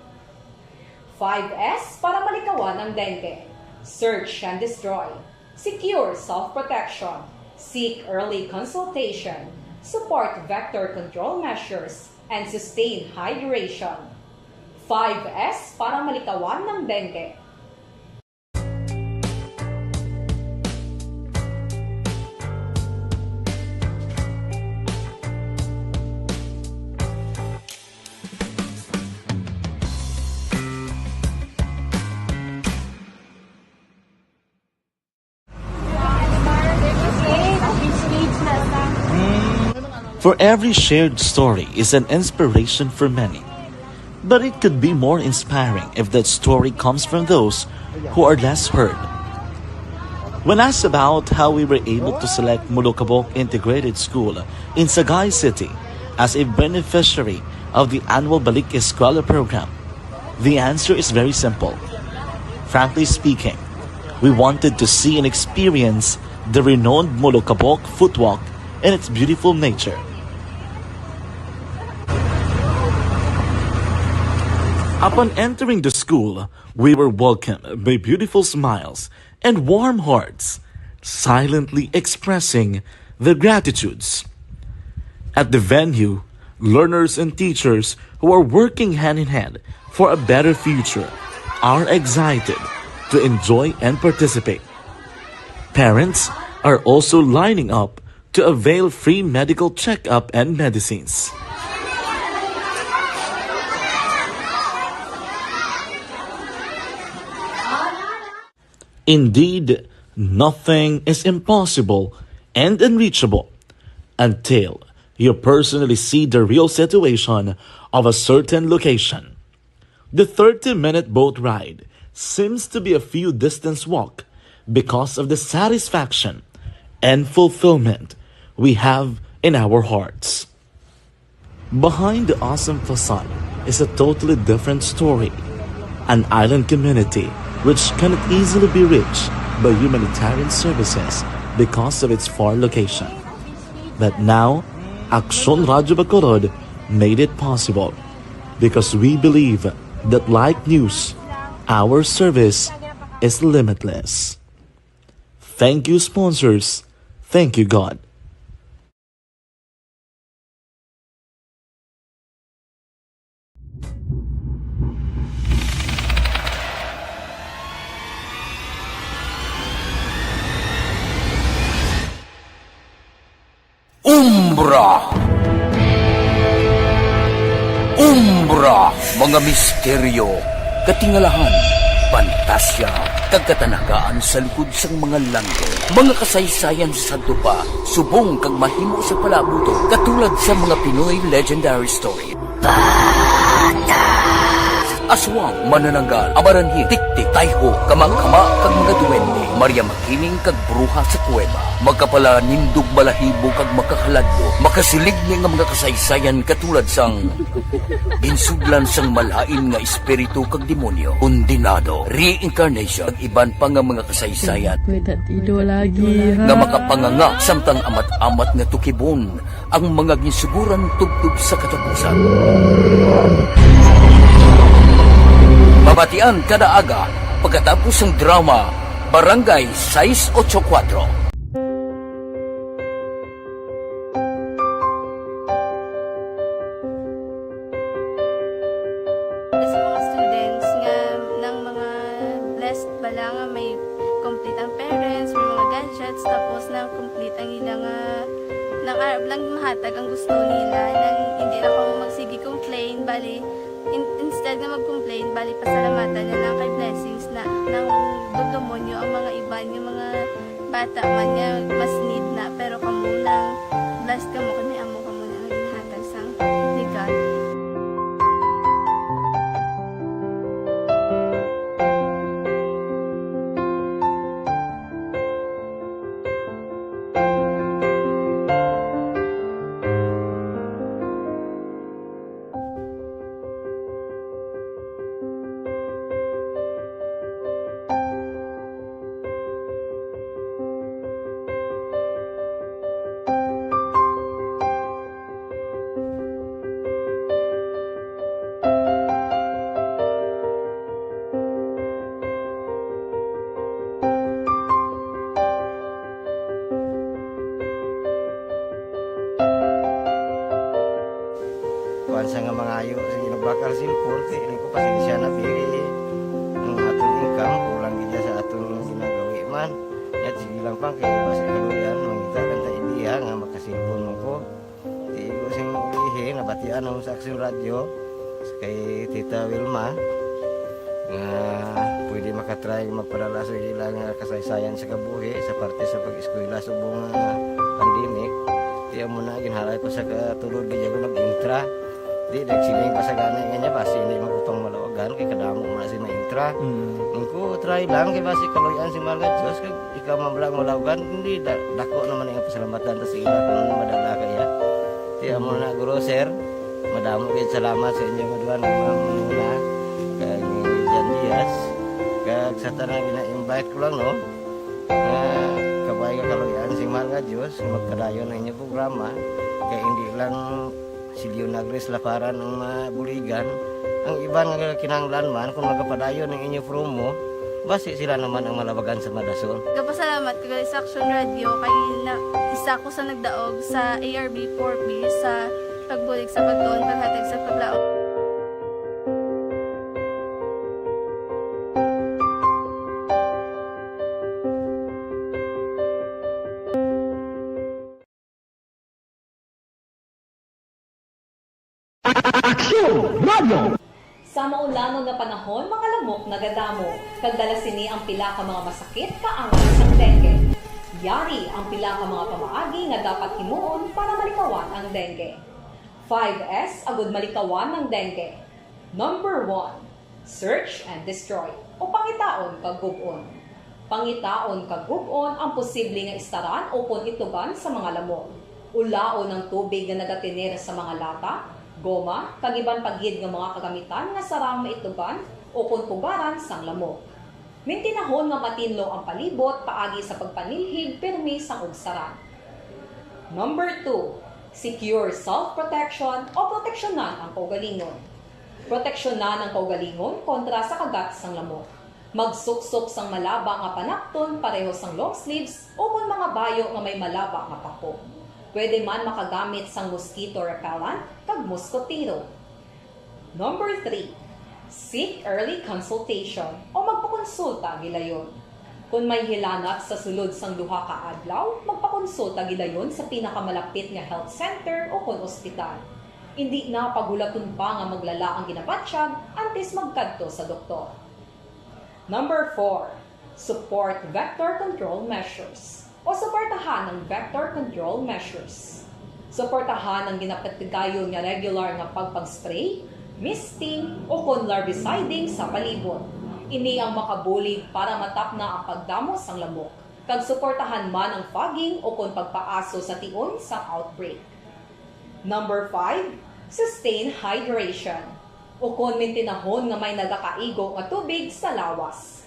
Five S para malikawan ang dengue. Search and destroy. Secure self-protection. Seek early consultation. Support vector control measures. And sustain hydration. Five S para malikawan ang dengue. For every shared story is an inspiration for many. But it could be more inspiring if that story comes from those who are less heard. When asked about how we were able to select Molokabok Integrated School in Sagay City as a beneficiary of the annual Balik Eskwela program, the answer is very simple. Frankly speaking, we wanted to see and experience the renowned Molokabok footwalk and its beautiful nature. Upon entering the school, we were welcomed by beautiful smiles and warm hearts, silently expressing their gratitudes. At the venue, learners and teachers who are working hand in hand for a better future are excited to enjoy and participate. Parents are also lining up to avail free medical checkup and medicines. Indeed, nothing is impossible and unreachable until you personally see the real situation of a certain location. The thirty-minute boat ride seems to be a few distance walk because of the satisfaction and fulfillment we have in our hearts. Behind the awesome facade is a totally different story. An island community which cannot easily be reached by humanitarian services because of its far location. But now, Aksyon Radyo Bacolod made it possible because we believe that like news, our service is limitless. Thank you, sponsors. Thank you, God. Umbra. Umbra, mga misteryo, katingalahan, pantasya, kag katanagaan sa likod sang mga langit. Mga kasaysayan sa sadto pa, subong kag mahimo sa palabuto, katulad sa mga Pinoy legendary story. Aswang, manananggal, amaranhil, tiktik, tayho, kamakama, kag mga duwende, Maria Makiling, kag bruha sa kuweba. Makapalanindog balahibo kag makakaladlo, makasilig ni nga mga kasaysayan katulad sang ginsudlan sang malain nga espiritu kag demonyo, kondenado, reincarnation, kag iban pa nga mga kasaysayan May tatido lagi, ha? nga makapanganga samtang amat-amat nga tukibon ang mga ginsuguran tubtob sa katapusan. Mabatian kada aga pagkatapos sang drama Barangay sais ocho kuwatro. Sa mga students nga nang mga blessed bala nga may complete ang parents, may mga gadgets, tapos na complete ang ila nga nang arab lang mahatag ang gusto nila, nang hindi na ko magsige complain, bali in, instead nga mag-complain, bali pasalamatan na lang kay blessings na nang dudumonyo ang mga iban nga mga bata man nga mas need na, pero kamo lang blessed kamo kay may amo kamo na nga ginhatag sang ni God. Kuan sa nga mangayo sa ginabakal cellphone, kay ini ko pasensya na, biri. Ang aton income, kulang gid sa aton ginagawi man. Yat, sige lang pa, kay basi kaluyan, mangita lang ta idea nga makasilpon mo ko. Di ko sing ulihi, nabatian namo sa Action Radio, kay Tita Wilma, nga pwede makatry magpadala sa ila nga kasaysayan sa kabuhi sa parte sa pag-eskwela subong nga pandemic. Di amo na, ginhalay ko sa katulod, gid ako nag-intra. Di, nagsiling pa sa gani nga niya, basi hindi magkupang malawagan, kay kadamo mo na si maintra. Mm. Ang ko, try lang, kay basi kaluyan si mga Diyos, kag ikaw man lang malawagan, hindi, da-, dako naman ang pasalamatan ta sa ila kung ano madala kaya. Di amo na, guro, sir, madamo kayo salamat sa inyong aduan, Ma'am Muna, kag ni Jan Diaz, kag sa tanan gina-invite ko lang, no, nga kabay nga kaluyan sing mahal nga Diyos, nga magpadayon ang inyong programa, kay hindi lang si Leonagres Laparan ang mabuligan, ang iban nga kinahanglan man, kung magapadayon ang inyong promo, basi sila naman ang malabagan sa madason. Gapasalamat ko gali sa Action Radio kay na, isa ko sa nagdaog sa A R B four B sa pagbulig sa pagtuon, paghatag sa paglaom. Aksyon Radio! Sa maulanon nga panahon, mga lamok nagadamo, kag dala sini ang pila ka mga masakit kaangay sang dengue. Yari ang pila ka mga pamaagi nga dapat himuon para malikawan ang dengue. Five S agud malikawan ang dengue. Number one, search and destroy, o pangitaon kag gub-on. Pangitaon kag gub-on ang posible nga istaran ukon itugan sa mga lamok. Ulaon ang tubig nga nagatener sa mga lata, goma, kag iban pa gid nga mga kagamitan nga sarang maitugan ukon pugaran sang lamok. Mintinahon nga matinlo ang palibot paagi sa pagpanilhig pirmi sang ugsaran. Number two, secure self-protection o proteksyonan ang kaugalingon. Proteksyonan ang kaugalingon kontra sa kagat sang lamok. Magsuksok sang malaba nga panapton pareho sang long sleeves ukon mga bayo nga may malaba nga pako. Pwede man makagamit sang mosquito repellent kag moskotero. Number three, seek early consultation o magpakonsulta gilayon. Kon may hilanat sa sulod sang duha ka adlaw, magpakonsulta gilayon sa pinakamalapit nga health center ukon ospital. Indi na paghulaton pa nga maglala ang ginabatyag antes magkadto sa doktor. Number four, support vector control measures o suportahan ang vector control measures. Suportahan ang ginapatigayon nga regular nga pagpag-spray, misting, o kon larviciding sa palibot. Ini ang makabulig para matapna ang pagdamo sang lamok, kag suportahan man ang fogging o kon pagpaaso sa tion sang outbreak. Number five, sustain hydration, ukon mintinahon nga may nagakaigo nga tubig sa lawas.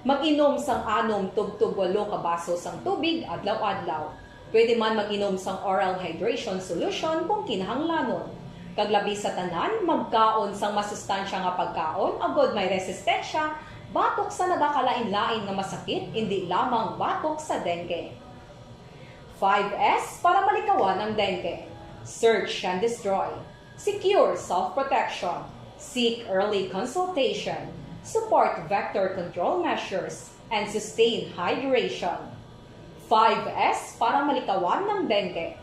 Mag-inom sang anom tubtob walo ka baso sang tubig adlaw-adlaw. Pwede man mag-inom sang oral hydration solution kung kinahanglanon. Kag labi sa tanan, magkaon sang masustansya nga pagkaon agod may resistensya batok sa nagakalain-lain nga masakit, indi lamang batok sa dengue. Five S para malikawan ang dengue. Search and destroy. Secure self-protection. Seek early consultation. Support vector control measures and sustain hydration. Five S para malikawan ang dengue.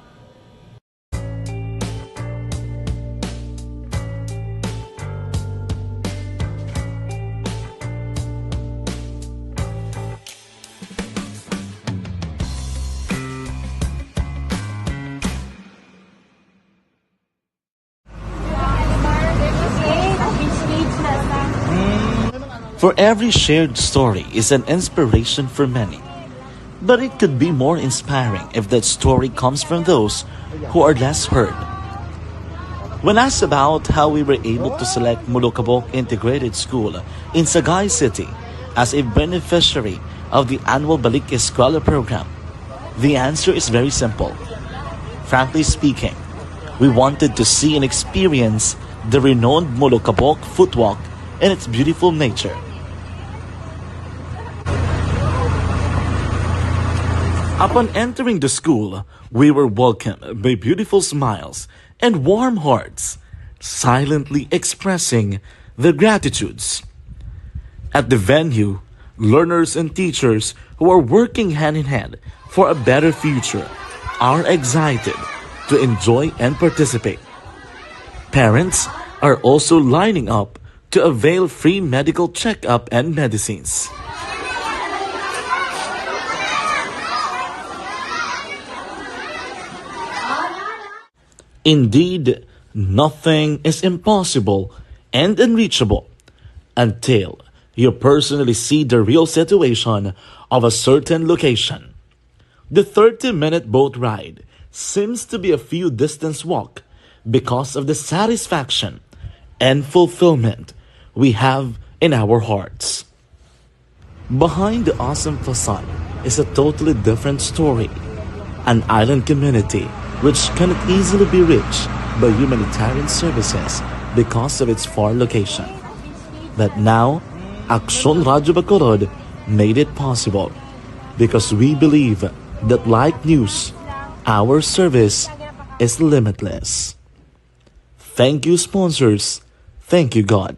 For every shared story is an inspiration for many. But it could be more inspiring if that story comes from those who are less heard. When asked about how we were able to select Molokabok Integrated School in Sagay City as a beneficiary of the annual Balik Eskwela program, the answer is very simple. Frankly speaking, we wanted to see and experience the renowned Molokabok footwalk and its beautiful nature. Upon entering the school, we were welcomed by beautiful smiles and warm hearts, silently expressing their gratitudes. At the venue, learners and teachers who are working hand in hand for a better future are excited to enjoy and participate. Parents are also lining up to avail free medical checkup and medicines. Indeed, nothing is impossible and unreachable until you personally see the real situation of a certain location. The thirty-minute boat ride seems to be a few distance walk because of the satisfaction and fulfillment we have in our hearts. Behind the awesome facade is a totally different story, an island community which cannot easily be reached by humanitarian services because of its far location. But now, Aksyon Radyo Bacolod made it possible because we believe that like news, our service is limitless. Thank you, sponsors. Thank you, God.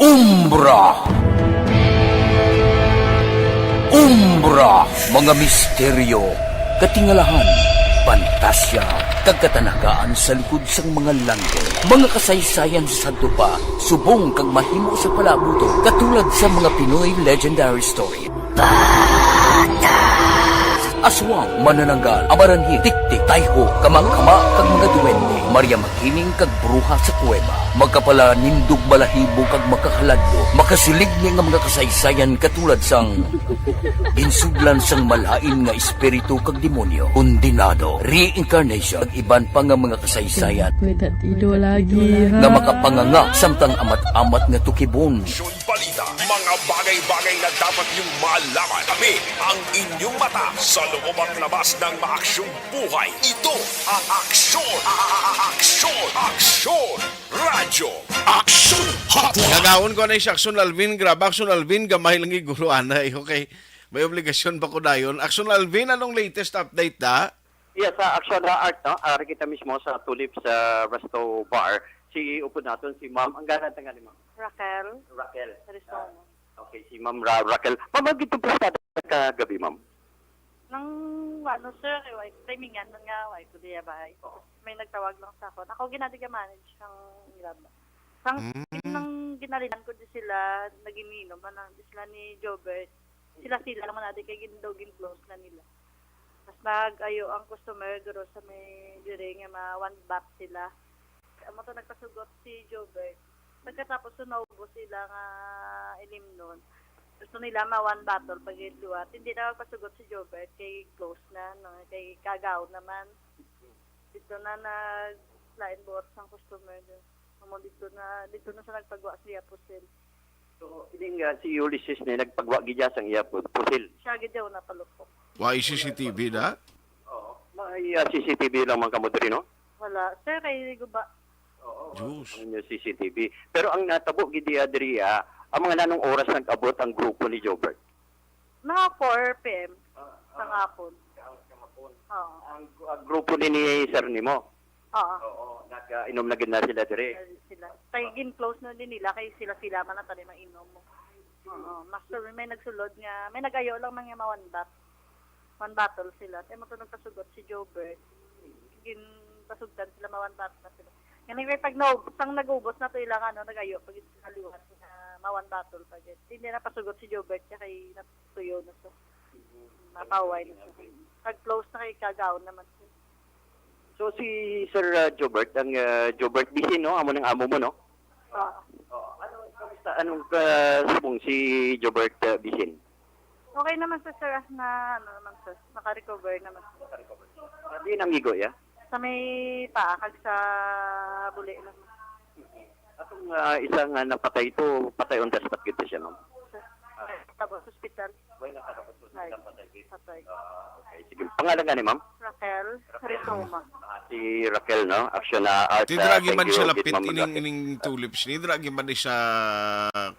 Umbra. Umbra, mga misteryo, katingalahan, pantasya, kag katanagaan sa likod sang mga langit. Mga kasaysayan sa sadto pa, subong kag mahimo sa palabuton, katulad sa mga Pinoy legendary story. Aswang, manananggal, amaranhil, tiktik, tayho, kama-kama, kag mga duwende, Maria Makiling, kag bruha sa kuweba. Makapalanindog balahibo kag makakaladlo, makasiligni nga mga kasaysayan katulad sang ginsudlan sang malain nga espiritu kag demonyo, kondenado, reincarnation, kag iban pa nga mga kasaysayan. May tatido lagi, ha? Nga makapanganga samtang amat-amat nga tukibon. Balita, mga bagay-bagay na dapat niyong malaman. Kami ang inyong mata sa loob at labas ng maaksyong buhay. Ito ang Aksyon, a- a- a- Aksyon, Aksyon, Radyo Aksyon Hotline. Gagawon ko na siya, Aksyon Alvin. Grabe, Aksyon Alvin, gamay lang gigulo anay. Okay, may obligasyon pa ko dayon. Aksyon Alvin, anong latest update da? Yes, sa Action na Art, no? Ari kita mismo sa Tulip sa Resto Bar. Si upod naton, si Ma'am. Ang ngalan ta nga ni Ma'am? Raquel. Raquel. Rizoma. Ah, okay, si Ma'am Ra-, Raquel. Ma'am, ang gitong prestada kagabi, Ma'am? Nang, ano, sir, kay wa-, timingan man nga, wa ko diya bahay. Oo. May nagtawag lang sa akon. Ako ginadi ka manage ang ilab. Sang, Mm. nang ginalinan ko di sila, nagininom, ano, di sila ni Jobert. Sila-sila lang man adi kay gin-, daw gin-close na nila. Mas nag-ayo ang customer duro sa may diri nga ma one baht sila. Amo to nagpasugot si Jobert. Pagkatapos so naubos sila nga ilimnon. Gusto nila ma one bottle pag liwat. Hindi na magpasugot si Jobert kay close na, no? Kay kagaw naman. Dito na naglain buot sang customer. Amo dito na, dito na sa nagpagwa siya pusil. So, ining, ah, si Ulysses ni nagpagwa gid sang iya pu-, pusil. Siya gid daw napalupok. Wa C C T V da? Oo. May, ah, C C T V lang man kamo diri, no? Wala. Sir, kay guba. Oo. Diyos. Ang inyo C C T V. Pero ang natabo gid diya diri, ah, ang mga nanong oras nag-abot ang grupo ni Jobert? Mga four P M Ah, sa ah, hapon. Sa, sa hapon. Oo. Ang, ang grupo ni, ni sir nimo? Oo. Oo, nag-inom na gid na sila dire. Sila. Kay gin-close na din nila, kay sila-sila man na tani mainom. Oo, mas may nagsulod nga, may nagayo lang man nga mawanbat. One bottle sila. Kay mo to nagpasugot si Jobert. Ginpasugtan sila, mawanbat na sila. Nga may pag naub-, sang nag-ubos na to ilang ano, nagayo pag sila liwat nga mawan bottle pa gid. Hindi na pasugot si Jobert kay natuyo na siya. Mapaway na siya. Pag close na kay kagaon naman siya. So, si Sir, uh, Jobert, ang, uh, Jobert Bisin, no? Amo nang amo mo, no? Oo. Oh, ano, kamusta? Anong, uh, subong si Jobert, uh, Bisin? Okay naman siya, sir, ah, na, ano naman, sir, naka-recover naman. Naka-recover. Sa diin ang igo, ya? Sa may paa, kag sa buli lang. Atong, ah, isa nga napatay to, patay on the spot gid siya, ma'am? Sir, tapos hospital. Way nakatabot sa Ay, hospital, patay gid. Patay. Ah, okay. Sige. Pangalan nga ni ma'am? Raquel Rizoma. Ah, si Raquel, no? Action na Art, Ti ah, dragi thank man you, siya gid, lapit ma'am, ining, Raquel. Ining Tulips ni, dragi man ni sa,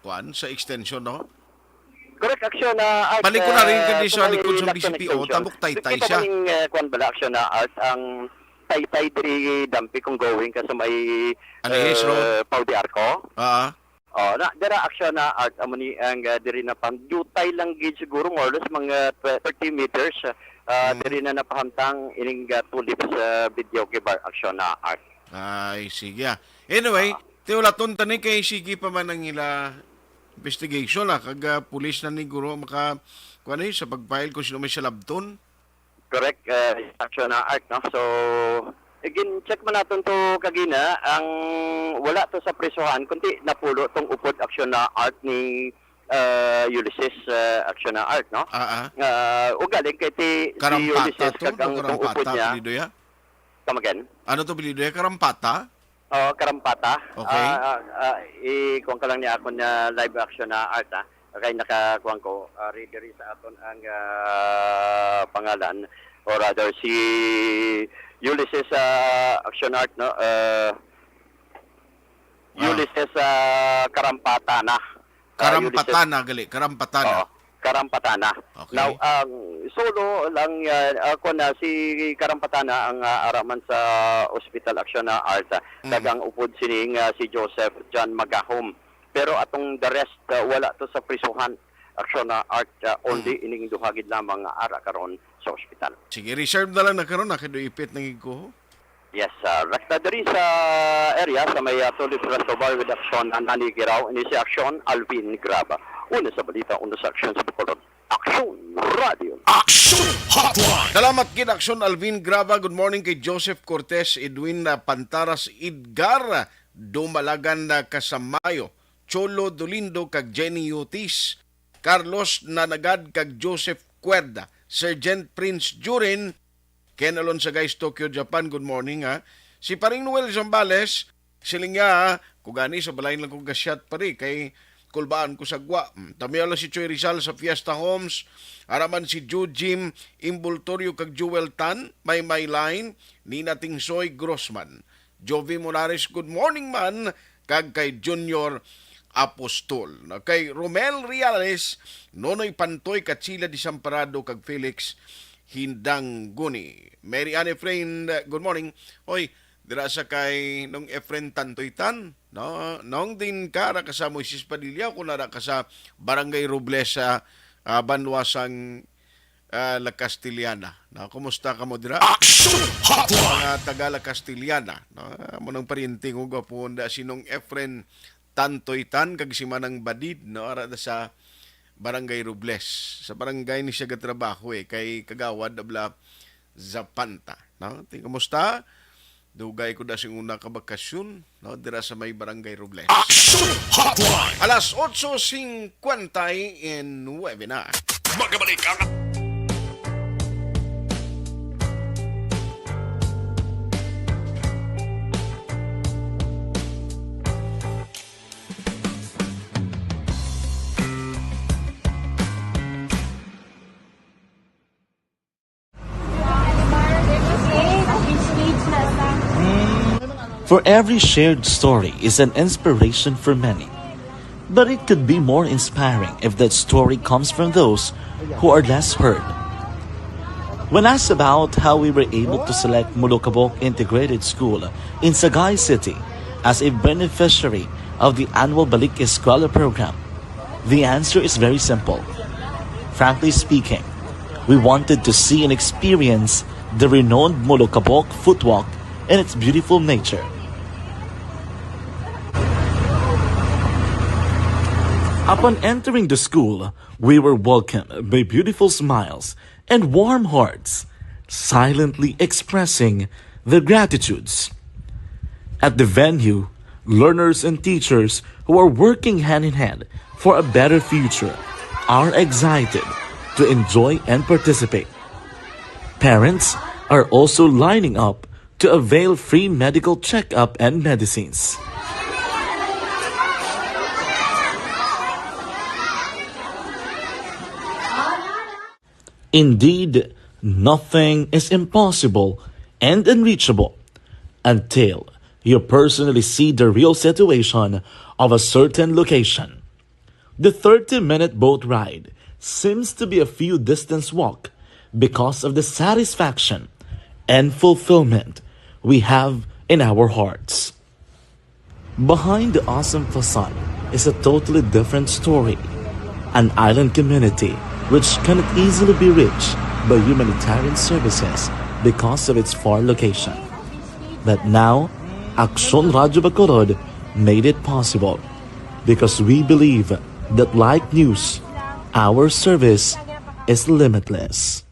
kuan, sa extension, no? Correct, Action na Art, Balik ko na rin ah, kadi sa sa may likod sa Lacson B C P O, extension. Tabok taytay Sige pa siya. Maning, ah, kuan bala, Action na Art, ang taytay diri dampi kung going ka sa may, Alihis Road. Ah, Pau de Arco. Ah. Oh, na, dira, Action na Art, amo ni ang, ah, diri na pang jutay lang gid siguro, more or less mga tw-, thirty meters, ah, Mm. diri na napahamtang ining, ah, Tulips, ah, video kay Bar Action na Art. Ay, sige, ah. Anyway, Ah. tiulaton tani kay sige pa man ang ila investigation, ah, kag, ah, pulis na ni guro maka, kuwan, eh, sa pag-file kung sino may salabton. Correct, uh, Action na Art, no? So, again, check man naton to kagina, ang wala to sa prisuhan, kundi napulo tong upod Action na Art ni, uh, Ulysses, uh, Action na Art, no? Ah, ah. Uh, ugaling kay ti, si Karampata Ulysses to, kag ang, no? Tong upod Karampata, niya. Apelyido ya? Come again? Ano to, apelyido ya? Karampata? Oh, Karampata. Okay. Ah, ah, ah, i-kuwan ka lang ni akon nga live action na art, ah. Kay nakakuwan ko, ah, read diri sa aton ang, ah, pangalan, or rather, si Ulysses, ah, action art, no? Ah, Ah. Ulysses, ah, Karampata na. Ah, Karampata Ulysses. Na, gali. Karampata na. Oo. Karampatana. Okay. Now, ang solo lang, ah, ako na si Karampatana ang, ah, araman sa Hospital Action na Art, ah, Mm. kag ang upod sini nga si Joseph John Magahom. Pero atong the rest, ah, wala to sa prisuhan, Action na Art, ah, only Mm. ining duha gid lamang nga ara karon sa ospital. Sige, reserve na lang na karon, ah, kay do ipit na gid ko. Yes, ah, rekta diri sa area sa may, ah, Tulip Resto Bar with Action, ang nanigiraw ini si Action Alvin Graba. Una sa balita, una sa aksyon sa Bacolod. Action Radio. Action Hotline. Salamat gid, Action Alvin Graba. Good morning kay Joseph Cortez, Edwin, ah, Pantaras, Edgar Dumalagan, ah, Kasamayo, Cholo Dolindo kag Jenny Yutis, Carlos Nanagad kag Joseph Cuerda, Sergeant Prince Jurin, Ken Alonso, guys, Tokyo, Japan, good morning, ha. Si Paring Noel Zambales, siling niya, ha, kung gani sa balay lang kong gasyat, pare, kay kulbaan ko sa gwa. Mm, tamiyaw lang si Choy Rizal sa Fiesta Homes, araman si Jujim Imbultorio kag Jewel Tan, Maymay Line, Nina Tingsoy Grossman. Jovi Molares, good morning man, kag kay Junior Apostol. Na kay Romel Reales, Nonoy Pantoy, Kachila Desamparado, kag Felix Kindangguni. Mary Ann Efrain, good morning. Oy, dira sa kay Nong Efren Tantoytan, no? Nong din ka ra ka sa Moises Padilla, kung nara ka sa Barangay Robles sa, ah, banwa sang, ah, La Castellana, no? Kumusta ka mo dira? Action Hotline! Mga taga La Castellana, no? Amo nang paryente ko, gwapo, nda si Nong Efren Tantoytan kag si Manang Badid, no? Ara na sa Barangay Robles. Sa barangay ni siya gatrabaho, eh, kay Kagawad Abla Zapanta, no? Ti, kumusta? Dugay ko na sing una ka bakasyon, no? Dira sa may Barangay Robles. Action Hotline! Alas otso singkwenta y nuebe na. Magabalik ang For every shared story is an inspiration for many. But it could be more inspiring if that story comes from those who are less heard. When asked about how we were able to select Molokabok Integrated School in Sagay City as a beneficiary of the annual Balik Eskwela program, the answer is very simple. Frankly speaking, we wanted to see and experience the renowned Molokabok Footwalk and its beautiful nature. Upon entering the school, we were welcomed by beautiful smiles and warm hearts, silently expressing their gratitudes. At the venue, learners and teachers who are working hand in hand for a better future are excited to enjoy and participate. Parents are also lining up to avail free medical checkup and medicines. Indeed, nothing is impossible and unreachable until you personally see the real situation of a certain location. The thirty-minute boat ride seems to be a few distance walk because of the satisfaction and fulfillment we have in our hearts. Behind the awesome facade is a totally different story, an island community which cannot easily be reached by humanitarian services because of its far location. But now, Aksyon Radyo Bacolod made it possible because we believe that like news, our service is limitless.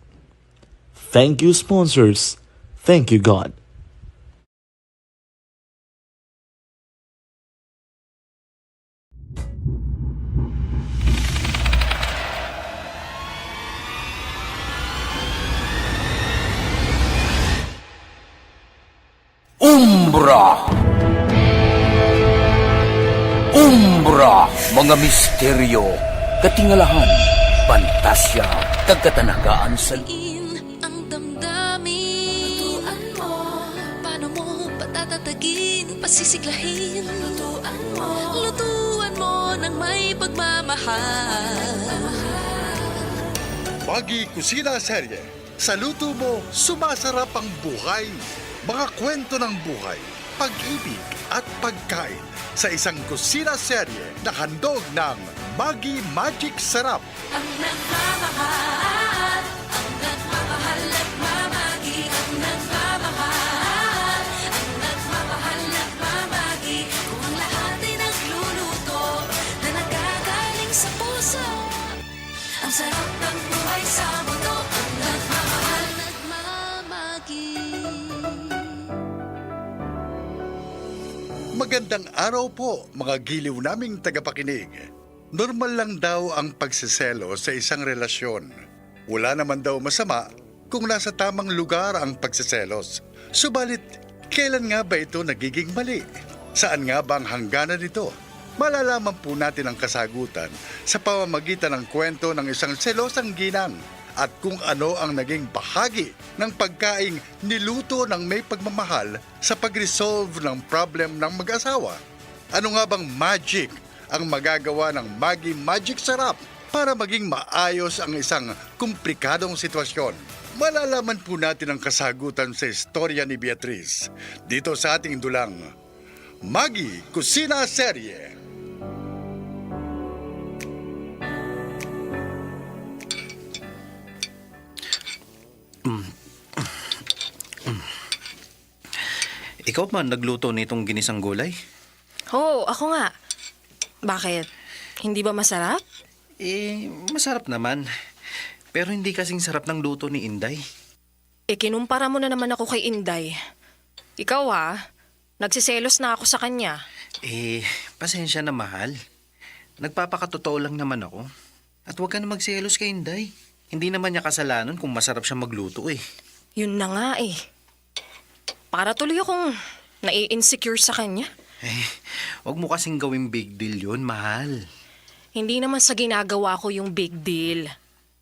Thank you, sponsors. Thank you, God. Umbra. Umbra, mga misteryo, katingalahan, pantasya, kag katanagaan sa Ang damdamin. Lutuan mo. Paano mo patatatagin, pasisiglahin? Lutuan mo. Lutuan mo nang may pagmamahal. Magi Kusina Serye. Sa luto mo, sumasarap ang buhay. Mga kwento ng buhay, pag-ibig at pagkain sa isang kusina serye na handog ng Maggi Magic Sarap. Ang nagmamahal, ang nagmamahal, nagmamagi, ang nagmamahal, ang nagmamahal, nagmamagi. Kung ang lahat ay nagluluto na nagagaling sa puso, ang sarap ng buhay sa mundo, ang nagmamahal, nagmamagi. Magandang araw po, mga giliw naming tagapakinig. Normal lang daw ang pagseselos sa isang relasyon. Wala naman daw masama kung nasa tamang lugar ang pagseselos. Subalit, kailan nga ba ito nagiging mali? Saan nga ba ang hangganan nito? Malalaman po natin ang kasagutan sa pamamagitan ng kwento ng isang selosang ginang at kung ano ang naging bahagi ng pagkaing niluto ng may pagmamahal sa pag-resolve ng problem ng mag-asawa. Ano nga bang magic ang magagawa ng Maggi Magic Sarap para maging maayos ang isang komplikadong sitwasyon? Malalaman po natin ang kasagutan sa istorya ni Beatriz dito sa ating dulang Maggie Kusina Serye. Ikaw man nagluto nitong ginisang gulay? Oo, ako nga. Bakit? Hindi ba masarap? Eh, masarap naman. Pero hindi kasing sarap ng luto ni Inday. Eh, kinumpara mo na naman ako kay Inday. Ikaw, ha? Nagsiselos na ako sa kanya. Eh, pasensya na, mahal. Nagpapakatotoo lang naman ako. At huwag ka na magselos kay Inday. Hindi naman niya kasalanan kung masarap siya magluto eh. Yun na nga eh. Para tuloy akong nai-insecure sa kanya. Eh, huwag mo kasing gawing big deal yun, mahal. Hindi naman sa ginagawa ko yung big deal.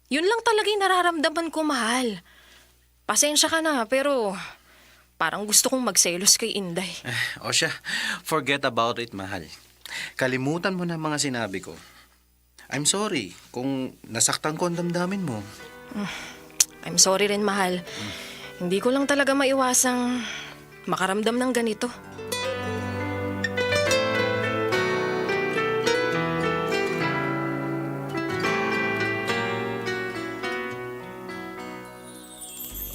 Yun lang talaga yung nararamdaman ko, mahal. Pasensya ka na, pero parang gusto kong magselos kay Inday. Eh, o siya, forget about it, mahal. Kalimutan mo na ang mga sinabi ko. I'm sorry kung nasaktan ko ang damdamin mo. I'm sorry rin, mahal. Hindi ko lang talaga maiwasang makaramdam ng ganito.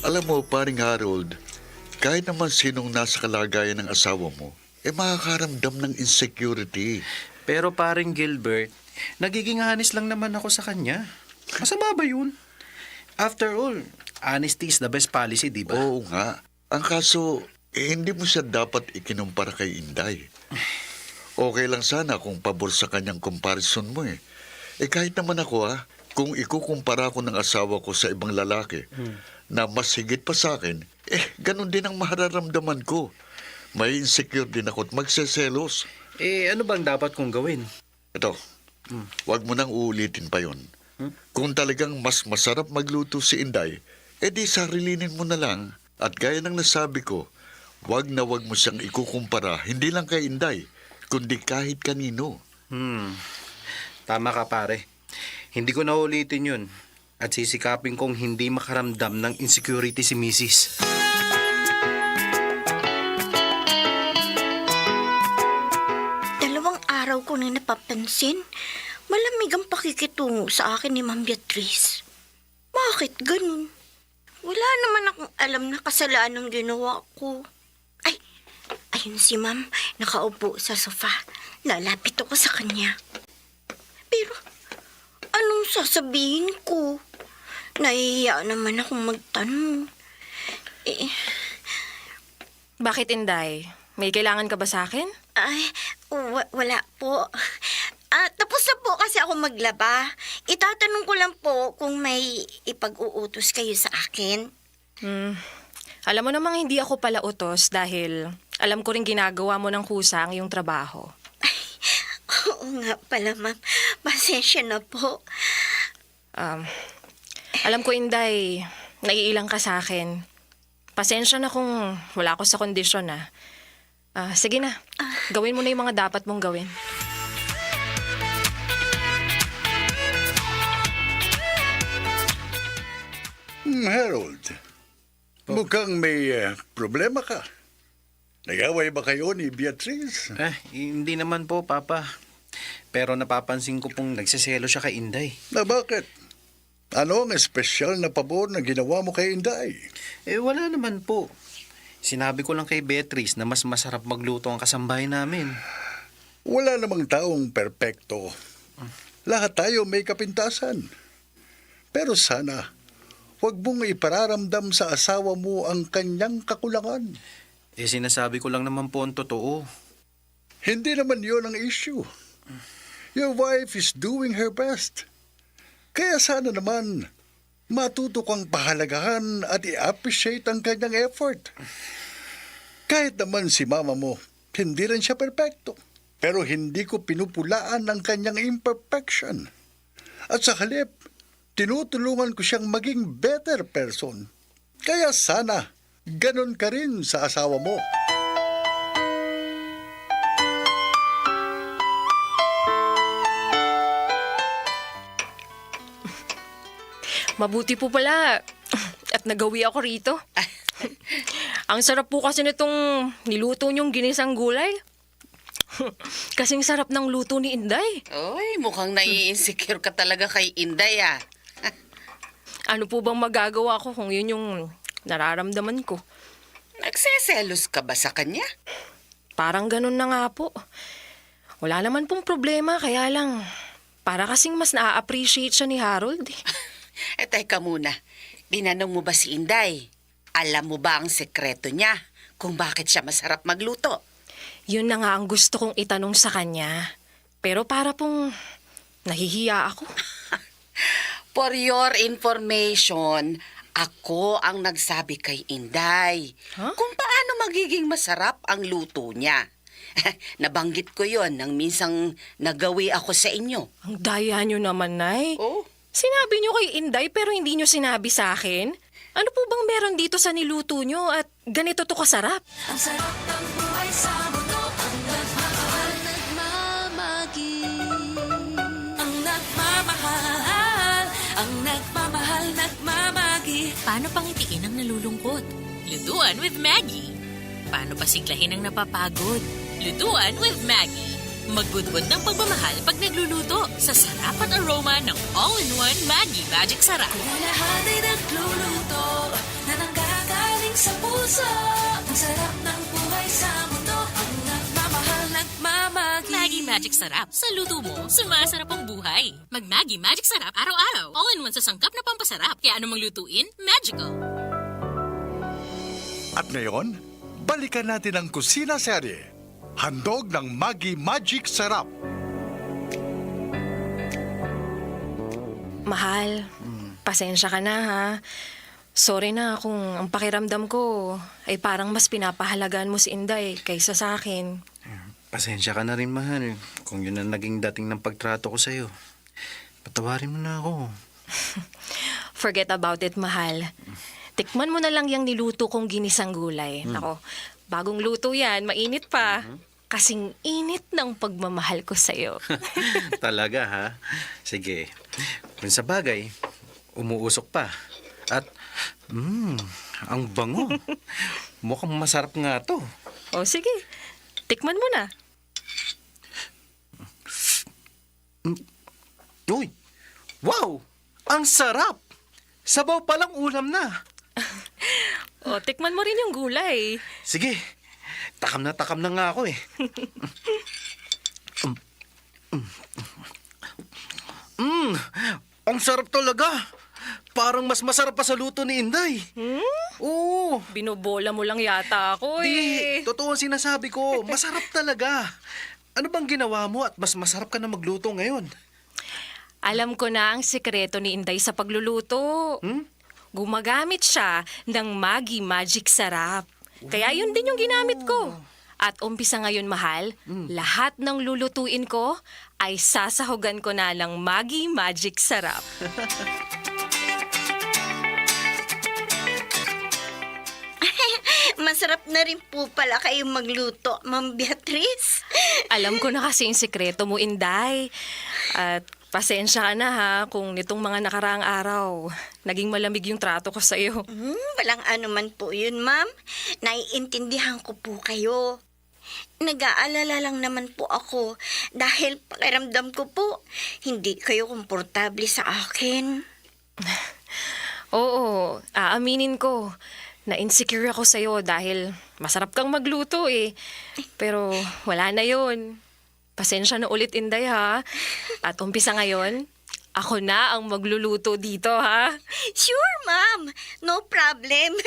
Alam mo, paring Harold, kahit naman sinong nasa kalagayan ng asawa mo, eh makakaramdam ng insecurity. Pero paring Gilbert, nagiging honest lang naman ako sa kanya. Masama ba yun? After all, honesty is the best policy, di ba? Oo nga. Ang kaso, eh, hindi mo siya dapat ikinumpara kay Inday. Okay lang sana kung pabor sa kanyang comparison mo eh. Eh kahit naman ako ah, kung ikukumpara ko ng asawa ko sa ibang lalaki na mas higit pa sa akin, eh ganun din ang mararamdaman ko. May insecure din ako at magseselos. Eh, ano bang dapat kong gawin? Ito, wag mo nang uulitin pa yon. Kung talagang mas masarap magluto si Inday, edi sarilinin mo na lang. At gaya ng nasabi ko, wag na wag mo siyang ikukumpara, hindi lang kay Inday, kundi kahit kanino. Hmm. Tama ka, pare. Hindi ko na ulitin yun. At sisikapin kong hindi makaramdam ng insecurity si misis. Dalawang araw ko na napapansin, malamig ang pakikitungo sa akin ni Ma'am Beatriz. Bakit ganun? Wala naman akong alam na kasalanan ang ginawa ko. Ay, ayun si Ma'am, nakaupo sa sofa. Lalapit ako sa kanya. Pero, anong sasabihin ko? Nahihiya naman akong magtanong. Eh, Bakit, Inday? May kailangan ka ba sa akin? Ay, wa- wala po. Ah, tapos na po kasi ako maglaba. Itatanong ko lang po kung may ipag-uutos kayo sa akin. Hmm. Alam mo namang hindi ako pala utos dahil alam ko rin ginagawa mo ng kusa ang iyong trabaho. Oo nga pala, ma'am. Pasensya na po. Um, alam ko, Inday, naiilang ka sa akin. Pasensya na kung wala ako sa kondisyon, ah. Ah, sige na. Gawin mo na yung mga dapat mong gawin. Hmm, Harold, mukhang may eh, problema ka. Nag-away ba kayo ni Beatriz? Eh, hindi naman po, Papa. Pero napapansin ko pong nagsiselo siya kay Inday. Na bakit? Ano ang espesyal na pabor na ginawa mo kay Inday? Eh, wala naman po. Sinabi ko lang kay Beatriz na mas masarap magluto ang kasambahay namin. Wala namang taong perpekto. Lahat tayo may kapintasan. Pero sana, huwag mong ipararamdam sa asawa mo ang kanyang kakulangan. Eh, sinasabi ko lang naman po ang totoo. Hindi naman yon ang issue. Your wife is doing her best. Kaya sana naman, matuto kang pahalagahan at i-appreciate ang kanyang effort. Kahit naman si mama mo, hindi rin siya perpekto. Pero hindi ko pinupulaan ang kanyang imperfection. At sa halip, tinutulungan ko siyang maging better person. Kaya sana, ganun ka rin sa asawa mo. Mabuti po pala, at nagawi ako rito. Ang sarap po kasi nitong niluto niyong ginisang gulay. Kasing sarap ng luto ni Inday. Oy, mukhang nai-insecure ka talaga kay Inday, ah. Ano po bang magagawa ko kung yun yung nararamdaman ko? Nagseselos ka ba sa kanya? Parang ganun na nga po. Wala naman pong problema, kaya lang, para kasing mas na-appreciate siya ni Harold, eh. Eh, teka muna. Tinanong mo ba si Inday? Alam mo ba ang sekreto niya kung bakit siya masarap magluto? Yun na nga ang gusto kong itanong sa kanya. Pero para pong nahihiya ako. For your information, ako ang nagsabi kay Inday Huh? kung paano magiging masarap ang luto niya. Nabanggit ko yon nang minsang nagawi ako sa inyo. Ang daya nyo naman, Nay. Oh? Sinabi nyo kay Inday pero hindi nyo sinabi sa akin? Ano po bang meron dito sa niluto nyo at ganito to kasarap? Ang sarap ng buhay sa mundo, ang nagmamahal, nagmamagi. Ang nagmamahal, ang nagmamahal, nagmamagi. Paano pangitiin ang nalulungkot? Lutuan with Maggie. Paano pasiglahin ang napapagod? Lutuan with Maggie. Magbudbod ng pagmamahal pag nagluluto sa sarap at aroma ng all-in-one Maggie Magic Sarap. Kung ang lahat ay nagluluto na nanggagaling sa puso, ang sarap ng buhay sa mundo, ang nagmamahal, nagmamagi. Maggie Magic Sarap. Sa luto mo, sumasarap ang buhay. Mag Maggie Magic Sarap araw-araw. All-in-one sa sangkap na pampasarap. Kaya anumang lutuin, magical. At ngayon, balikan natin ang Kusina Serye. Handog ng Maggi Magic Sarap. Mahal, pasensya ka na, ha. Sorry na kung ang pakiramdam ko ay parang mas pinapahalagaan mo si Inday kaysa sa akin. Pasensya ka na rin, mahal, kung yun ang naging dating ng pagtrato ko sa'yo. Patawarin mo na ako. Forget about it, mahal. Tikman mo na lang yung niluto kong ginisang gulay. Hmm. Nako, bagong luto yan, mainit pa. Mhm. Kasing init ng pagmamahal ko sa'yo. Talaga, ha? Sige. Kung sa bagay, umuusok pa. At, mm, ang bango. Mukhang masarap nga to. O, sige. Tikman mo na. Mm. Uy! Wow! Ang sarap! Sabaw pa lang ulam na. O, tikman mo rin yung gulay. Sige. Takam na takam na nga ako eh. Mm. Mm. Ang sarap talaga. Parang mas masarap pa sa luto ni Inday. Hmm? Oo. Binobola mo lang yata ako eh. Di, totoo ang sinasabi ko. Masarap talaga. Ano bang ginawa mo at mas masarap ka na magluto ngayon? Alam ko na ang sikreto ni Inday sa pagluluto. Hmm? Gumagamit siya ng Maggi Magic Sarap. Kaya yun din yung ginamit ko. Oh. At umpisa ngayon, mahal, Mm. lahat ng lulutuin ko ay sasahugan ko na ng Maggi Magic Sarap. Masarap na rin po pala kayong magluto, Ma'am Beatrice. Alam ko na kasi yung sikreto mo, Inday. At pasensya ka na, ha, kung nitong mga nakaraang araw, naging malamig yung trato ko sa'yo. Hmm, walang anuman po yun, ma'am. Naiintindihan ko po kayo. Nag-aalala lang naman po ako dahil pakiramdam ko po, hindi kayo komportable sa akin. Oo, aaminin ko, na-insecure ako sa'yo dahil masarap kang magluto eh. Pero wala na yun. Pasensya na ulit, Inday, ha? At umpisa ngayon, ako na ang magluluto dito, ha? Sure, ma'am. No problem.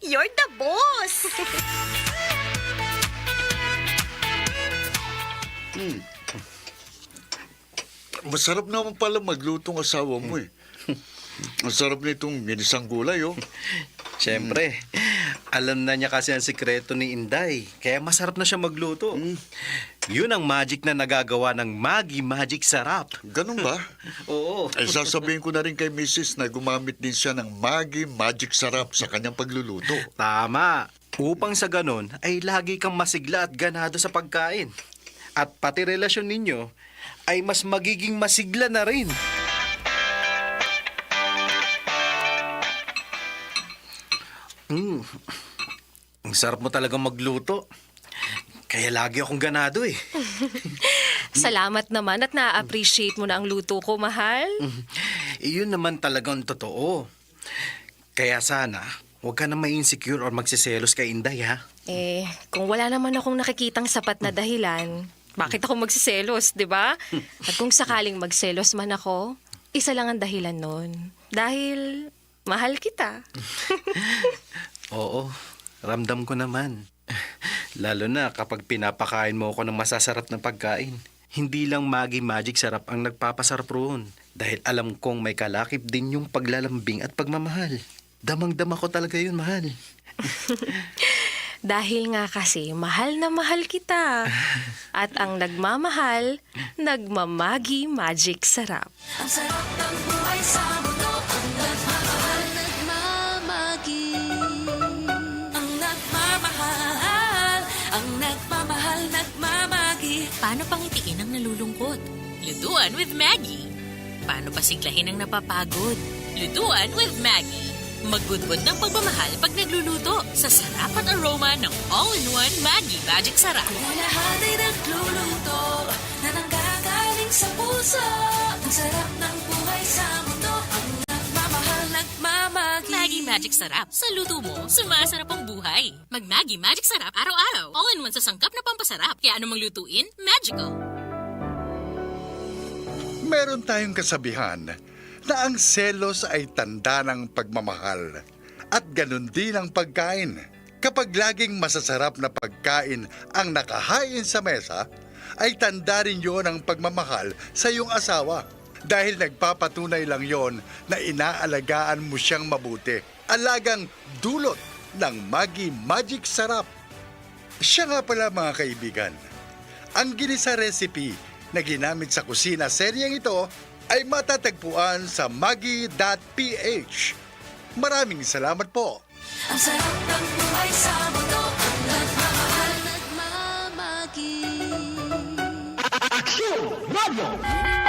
You're the boss. Hmm. Masarap naman pala magluto ang asawa mo eh. Ang sarap nitong ginisang gulay, oh. Siyempre, Mm. alam na niya kasi ang sikreto ni Inday. Kaya masarap na siya magluto. Mm. Yun ang magic na nagagawa ng Maggi Magic Sarap. Ganun ba? Oo. Ay, sasabihin ko na rin kay misis na gumamit din siya ng Maggi Magic Sarap sa kanyang pagluluto. Tama. Upang sa ganon ay lagi kang masigla at ganado sa pagkain. At pati relasyon ninyo ay mas magiging masigla na rin. Mm. Ang sarap mo talagang magluto. Kaya lagi akong ganado eh. Salamat naman at na-appreciate mo na ang luto ko, mahal. Iyon naman talagang totoo. Kaya sana, huwag ka na ma-insecure or magsiselos kay Inday, ha? Eh, kung wala naman akong nakikitang sapat na dahilan, bakit ako magsiselos, di ba? At kung sakaling magselos man ako, isa lang ang dahilan nun. Dahil mahal kita. Oo, ramdam ko naman. Lalo na kapag pinapakain mo ako ng masasarap na pagkain. Hindi lang Maggi Magic Sarap ang nagpapasarap roon, dahil alam kong may kalakip din yung paglalambing at pagmamahal. Damang-dama ko talaga yun, mahal. Dahil nga kasi mahal na mahal kita. At ang nagmamahal, nagmamagi magic sarap. Ang sarap ng buhay sa mundo, ang nagmamahal, nagmamagi. Ang nagmamahal, ang nagmamahal, nagmamagi. Paano pangitiin ang nalulungkot? Lutuan with Maggie. Paano pasiglahin ang napapagod? Lutuan with Maggie. Magudbod ng pagmamahal pag nagluluto sa sarap at aroma ng all-in-one Maggie Magic Sarap. Kung lahat ay nagluluto na nanggagaling sa puso, ang sarap ng buhay sa mundo, ang nagmamahal, nagmamagi. Maggie Magic Sarap, sa luto mo, sumasarap ang buhay. Mag Maggie Magic Sarap araw-araw. All-in-one sa sangkap na pampasarap. Kaya anumang lutuin, magical. Meron tayong kasabihan na ang selos ay tanda ng pagmamahal. At ganun din ang pagkain. Kapag laging masasarap na pagkain ang nakahain sa mesa, ay tanda rin yon ang pagmamahal sa iyong asawa. Dahil nagpapatunay lang yon na inaalagaan mo siyang mabuti. Alagang dulot ng Maggi Magic Sarap. Siya nga pala, mga kaibigan, ang ginisa recipe na ginamit sa kusina seryeng ito ay matatagpuan sa maggi dot P H. Maraming salamat po. Ang sarap ng buhay sa mundo, ang nagmamahal, nagmamagi. Aksyon Radio!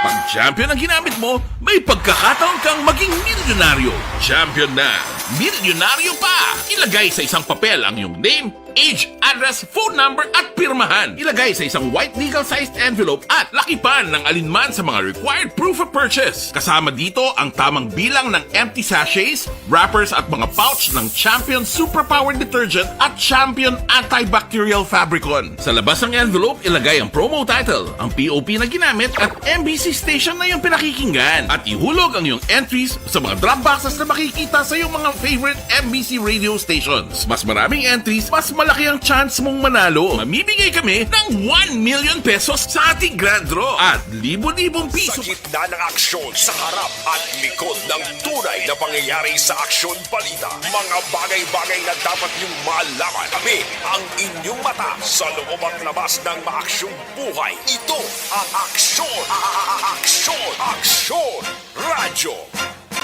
Pag champion ang ginamit mo, may pagkakataon kang maging milyonaryo. Champion na, milyonaryo pa! Ilagay sa isang papel ang iyong name, age, address, phone number, at pirmahan. Ilagay sa isang white legal-sized envelope at lakipan ng alinman sa mga required proof of purchase. Kasama dito ang tamang bilang ng empty sachets, wrappers, at mga pouch ng Champion Superpower Detergent at Champion Antibacterial Fabricon. Sa labas ng envelope, ilagay ang promo title, ang P O P na ginamit, at M B C station na iyong pinakikinggan. At ihulog ang iyong entries sa mga drop boxes na makikita sa iyong mga favorite M B C radio stations. Mas maraming entries, mas malaki ang chance mong manalo. Mamimigay kami ng one million pesos sa ating grand draw at libo-libong piso. Sa gitna ng aksyon, sa harap at likod ng tunay na pangyayari sa aksyon balita, mga bagay-bagay na dapat niyong malaman. Kami ang inyong mata sa loob at labas ng maaksyong buhay. Ito ang Aksyon, a-, a-, a-, Aksyon, Aksyon Radyo.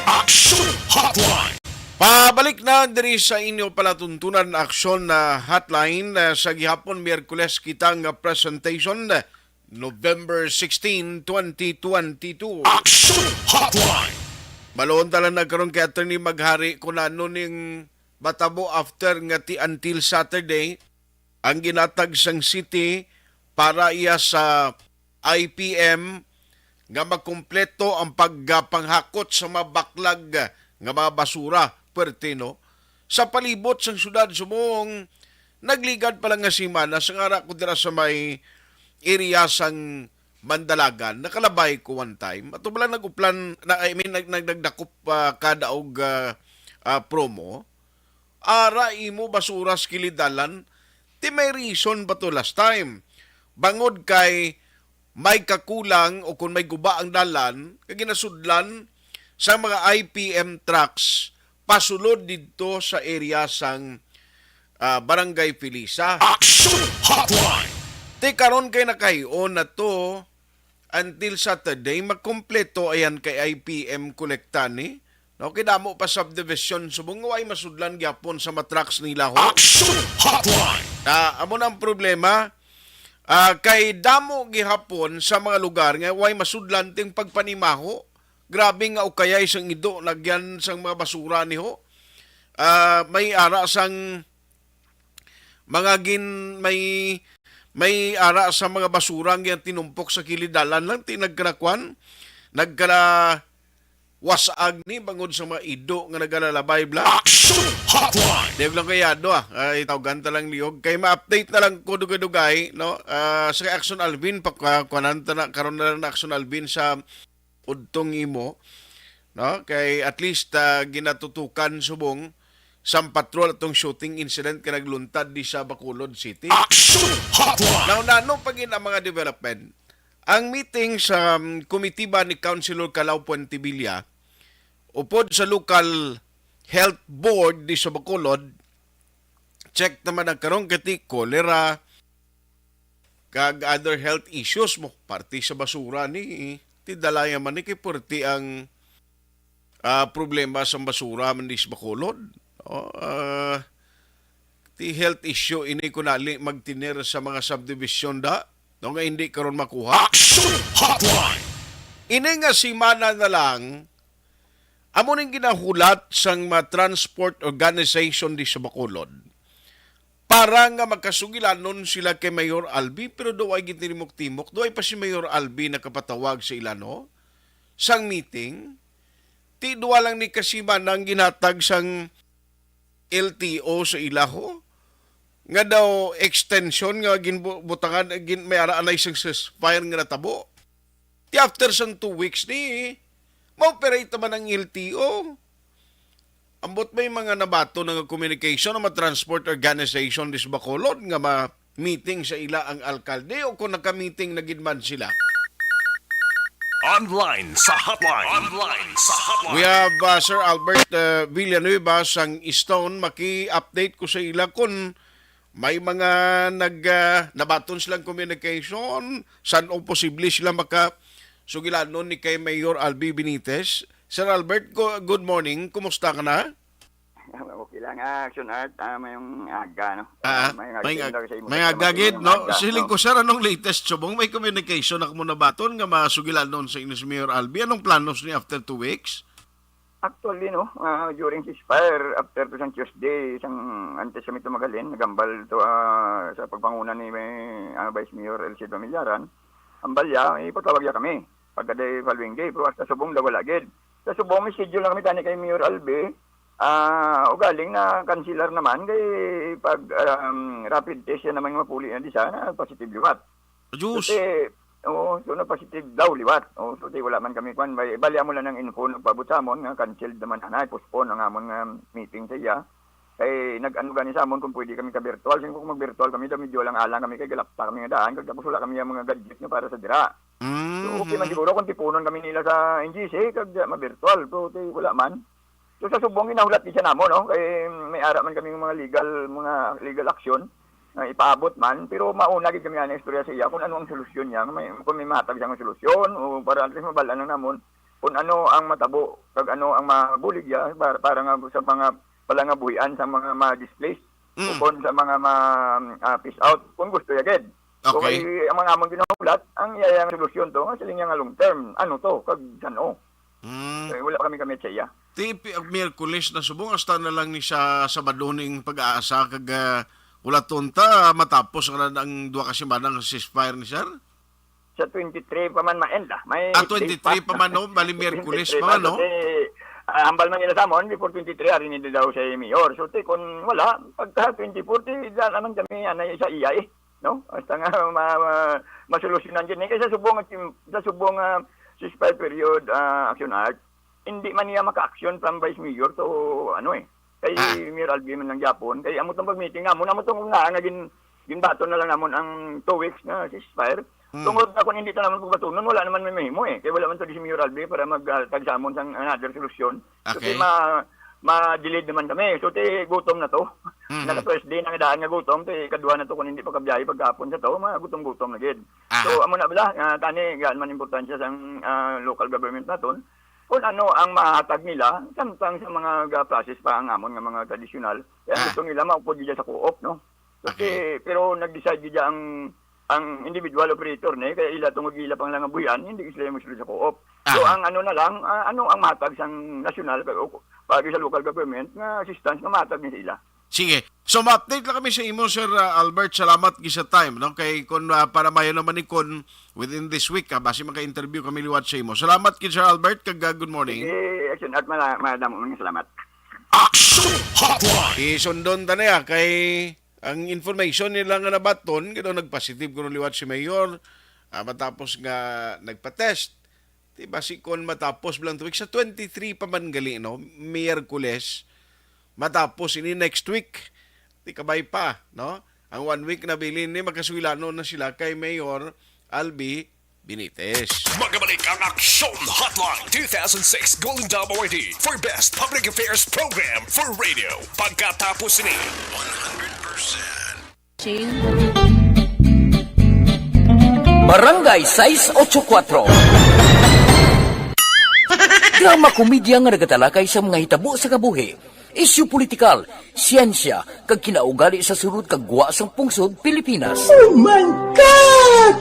Aksyon Hotline. Pabalik na diri sa inyo palatuntunan, Aksyon na Hotline, eh, sa gihapon, Miyerkules kita nga presentation, eh, November sixteen, twenty twenty-two. Aksyon Hotline. Balon ta lang na karon kay Attorney Maghari kung ano ning matabo after nga ti-, until Saturday, ang ginatag sang city para iya sa I P M nga makumpleto ang pagpanghakot sa mga baklag nga mga basura, puwerte, no? Sa palibot sang syudad subong nagligad pa lang nga semana, sang ara ko dira sa may area sang Mandalagan, nakalabay ko one time. Ato ba lang nag-uplan, na, I mean, nag-, nag-, nagdakop, ah, kada og, ah, ah, promo. Ara imo basura sa kilid dalan. Ti may reason pa to last time. Bangod kay may kakulang o kung may guba ang dalan, kay ginasudlan sa mga I P M trucks pasulod didto sa area sang, ah, Barangay Felisa. Action Hotline! Ti karon kay nakahion na to, until Saturday, magkumpleto ayan kay I P M kolekta ni. No, kay damo pa subdivision subong nga way masudlan gyapon sa mga trucks nila, ho. Action Hotline! Ah, amo na ang problema. Ah, kay damo gihapon sa mga lugar nga way masudlan ting pagpanimaho. Grabe nga ukayay sang ido nagyan sang mga basura ni, ho. Ah, may ara sang mga gin-, may, may ara sa mga basura nga tinumpok sa kilid dalan lang, ti nagkanakuan, nagkana wasag ni bangod sa mga ido nga nagalalabay, bla. Action Hotline! Liog lang kayado, ah. Ay, tawgan ta lang liog. Kay ma-update na lang ko dugay-dugay, no? Ah, sa Action Alvin, pakwanan ta na, karon na lang na Action Alvin sa udtong imo, no? Kay at least, ah, ginatutukan subong sang patrol atong shooting incident nga nagluntad di sa Bacolod City. Action Hotline! Now, nano pa gid ang mga development? Ang meeting sa, um, komitiba ni Councilor Calao Puentevilla upod sa local health board di sa Bacolod, check naman ang karong kati cholera, kag other health issues mo. Parte sa basura ni, ti dalaya man ni kay parte ang, ah, problema sang basura man dis Bacolod. O, ah, ti health issue ini kun ali magtener sa mga subdivision da, no, nga hindi karon makuha. Action Hotline! Ini nga semana na lang, amo ning ginahulat sang mga transport organization di sa Bacolod para nga magkasugilanon sila kay Mayor Albi, pero daw ay gintimok-timok, daw ay pa si Mayor Albi nakapatawag sa ila, no? Sang meeting, ti duwa lang ni kasimana ang ginhatag sang L T O sa ila, ho, nga daw extension nga ginbutangan, gin, may ara anay sang ceasefire nga natabo. Ti after sang two weeks ni, ma-operate naman ang L T O. Ambot may mga nabaton nga communication ang mga transport organization dis Bacolod nga ma-meeting sa ila ang alkalde o kung naka-meeting na gid man sila? Online sa hotline. Online sa hotline. We have, uh, Sir Albert, uh, Villanueva sang Stone. Maki-update ko sa ila kung may mga nag, ah, nabaton silang communication, san-o posible sila maka sugilanon ni kay Mayor Albi Benitez. Sir Albert, go-, good morning. Kumusta ka na? Okay lang, ah, Action Art. Ah, mayong aga, no? Ah, Ah, mayong aga mayong sa ag-, inyo, sa mayong aga gid, mayong no? Aga, Siling no? ko, sir, anong latest subong? May communication na kamo nabaton nga masugilanon sa inyo si Mayor Albi? Anong planos ni after two weeks? Actually, no, ah, during ceasefire, after to sang Tuesday, sang antes kami tumagalin, nagambal to, ah, sa pagpanguna ni, ah, Vice Mayor El Cid Pamillaran, ang balya, ipatawag ya kami. Pagka day following day, pero hasta subong daw wala gid. Sa subong, may schedule na kami tani kay Mayor Albi, ah, ugaling na kansilar naman, kay pag, um, rapid test yan naman nga mapuli na di sana, positive liwat. Diyos. Kasi, oo, so na-positive daw liwat. Oo, so di wala man kami kwan. May, bali amo lang ang info nagpaabot sa amon nga canceled naman anay, postpone ang amon nga meeting sa iya. Kay nag-ano gani sa amon kung pwede kami ka-virtual. Sino kung mag-virtual kami, daw medyo lang alang kami kay galakta kami nga daan. Kag tapos wala kami ang mga gadget nga para sa dira. So, okay man Mm. siguro kung tipunon kami nila sa N G C, kag di ma-virtual. So, di wala man. So, sa subong, ginahulat gid siya namo, no? Kay may ara man kami mga legal, mga legal action nga ipaabot man, pero mauna gid kami ana istorya sa iya kung ano ang solusyon niya, may, kung may mahatag siya nga solusyon, o para at least mabal-an lang namon kung ano ang matabo, kag ano ang mabulig niya para, para nga sa mga, pala nga buhian sa mga ma-displaced, o Mm. kung sa mga ma, ah, peace out, kung gusto niya gid. So, Okay. kay ang mga amon ginahulat, ang iya nga solusyon to, nga siling niya nga long term, ano to, kag san-o. Mm. Eh, wala kami kamit sa iya. Ti pi-, Miyerkules na subong, hasta na lang ni sa Sabado ning pag-aasa kag, ah, wala tonta matapos nga na ang duha ka semana nga ceasefire ni sir? Sa twenty-three pa man ma-end, ah. May Ah, eight days twenty-three pa. pa man, no? Bali, Miyerkules Twenty-three pa man, pa, no? Kasi, ah, hambal man nila sa amon, before twenty-three, ari ni daw si Mayor. So, ti, kung wala, pagka twenty-four, ti, dyan naman kami, anay, sa iya, eh. No? Hasta nga ma, ma, masolusyonan din. Eh, kay sa subong nga tim-, sa subong nga ceasefire period, ah, Action Art, hindi man niya maka-action from Vice Mayor to, ano eh. Kay Ah. Mayor Alvin man lang gyapon. Kay amo tong pag-meeting namon, amo tong nga, nga gin-, ginbaton na lang namon ang two weeks nga ceasefire. Hmm. Tungod na kung hindi ta naman pagbatunon, wala naman may mahimo eh. Kay wala man to di si Mayor Alvin para mag, ah, tag sa amon sang another solusyon. So, Okay. kay ma-, ma-delayed naman kami. So, ti gutom na to. Mhm. Naka Thursday na nga daan nga gutom, ti kadwa na to kung hindi pa kabiyahe pagkahapon sa to, mga gutom-gutom na gid. Aha. So, amo na bala, ah, tani, gaan man importansya sang, ah, local government naton, kung ano ang mahatag nila, samtang sa mga ga-process pa ang amon nga mga tradisyonal. Kaya Ah. gusto nila maupod gid sa co-op, no? Kasi, Okay. pero nag-decide gid ang, ang individual operator ni, kaya ila tungod ila pang lang nga buhian, hindi sila magsulod sa co-op. So, Aha. ang ano na lang, ah, ano ang mahatag sang nasyonal, o, paagi sa local government nga assistance nga mahatag ni sa ila. Sige. So, ma-update lang kami sa imo, Sir, ah, Albert. Salamat gid sa time, no? Kay kun, ah, para mayo naman ni kun within this week, ah, basi maka-interview kami liwat sa imo. Salamat gid, Sir Albert, kag, ah, good morning. Sige, Action Art, mala-, madamo man nga salamat. Action Hotline. Isundon ta na ya, kay ang information nila nga nabaton, kay daw nagpositive kuno liwat si Mayor, ah, matapos nga nagpa-test. Di ba, si kon matapos lang tuig sa twenty-three pa man gali, no? Miyerkules, matapos ini next week. Di kabay pa, no? Ang one week na bilin ni magkasuylano na sila kay Mayor Albi Benitez. Magabalik ang Aksyon Hotline two thousand six Golden Dome Awardee for Best Public Affairs Program for Radio. Pagkatapos ni one hundred percent. Barangay sais otso kuwatro. Drama komedya nga nagatalakay sa mga hitabo sa kabuhi, isyu politikal, siyensya, kag kinaugali sa sulod kag gwa sang pungsod Pilipinas. Oh my God!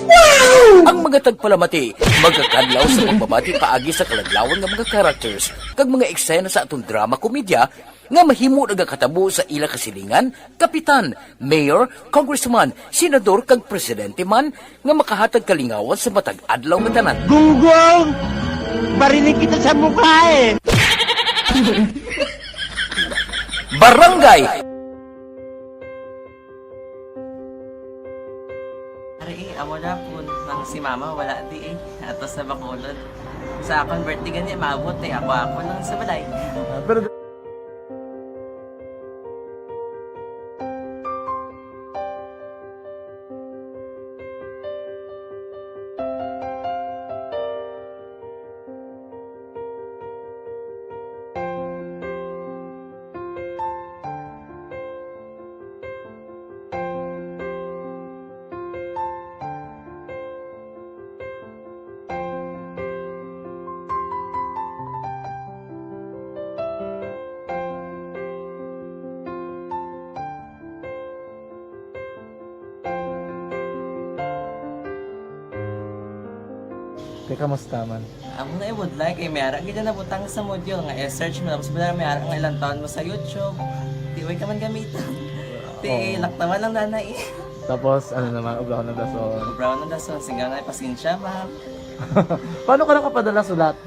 Wow! Ang mga tagpalamati magakadlaw sa pagbabati paagi sa kaladlawan nga mga characters kag mga eksena sa aton drama komedya nga mahimo nagakatabo sa ila kasilingan, kapitan, mayor, congressman, senador, kag presidente man nga makahatag kalingawan sa matag adlaw nga tanan. Gunggong! Barinig kita sa mukha eh! Barangay! Ari, eh, amo na po. Nang si mama, wala di eh. Ato sa Bacolod. Sa akon birthday gani, maabot eh. Ako, ako lang sa balay. Ah, pero Te, kamusta man? Amo na, eh, budlay kay may ara gid na nabutang sa module nga i-search mo, tapos wala may ara nga ilang taon mo sa YouTube. Di, way ka man gamitan. Ti, oo, laktawan lang, nanay. Tapos, ano naman, ubrahon ng dason. Ubrahon ng dason, singga nga, pasensya, ma'am. Paano ka nakapadala sulat?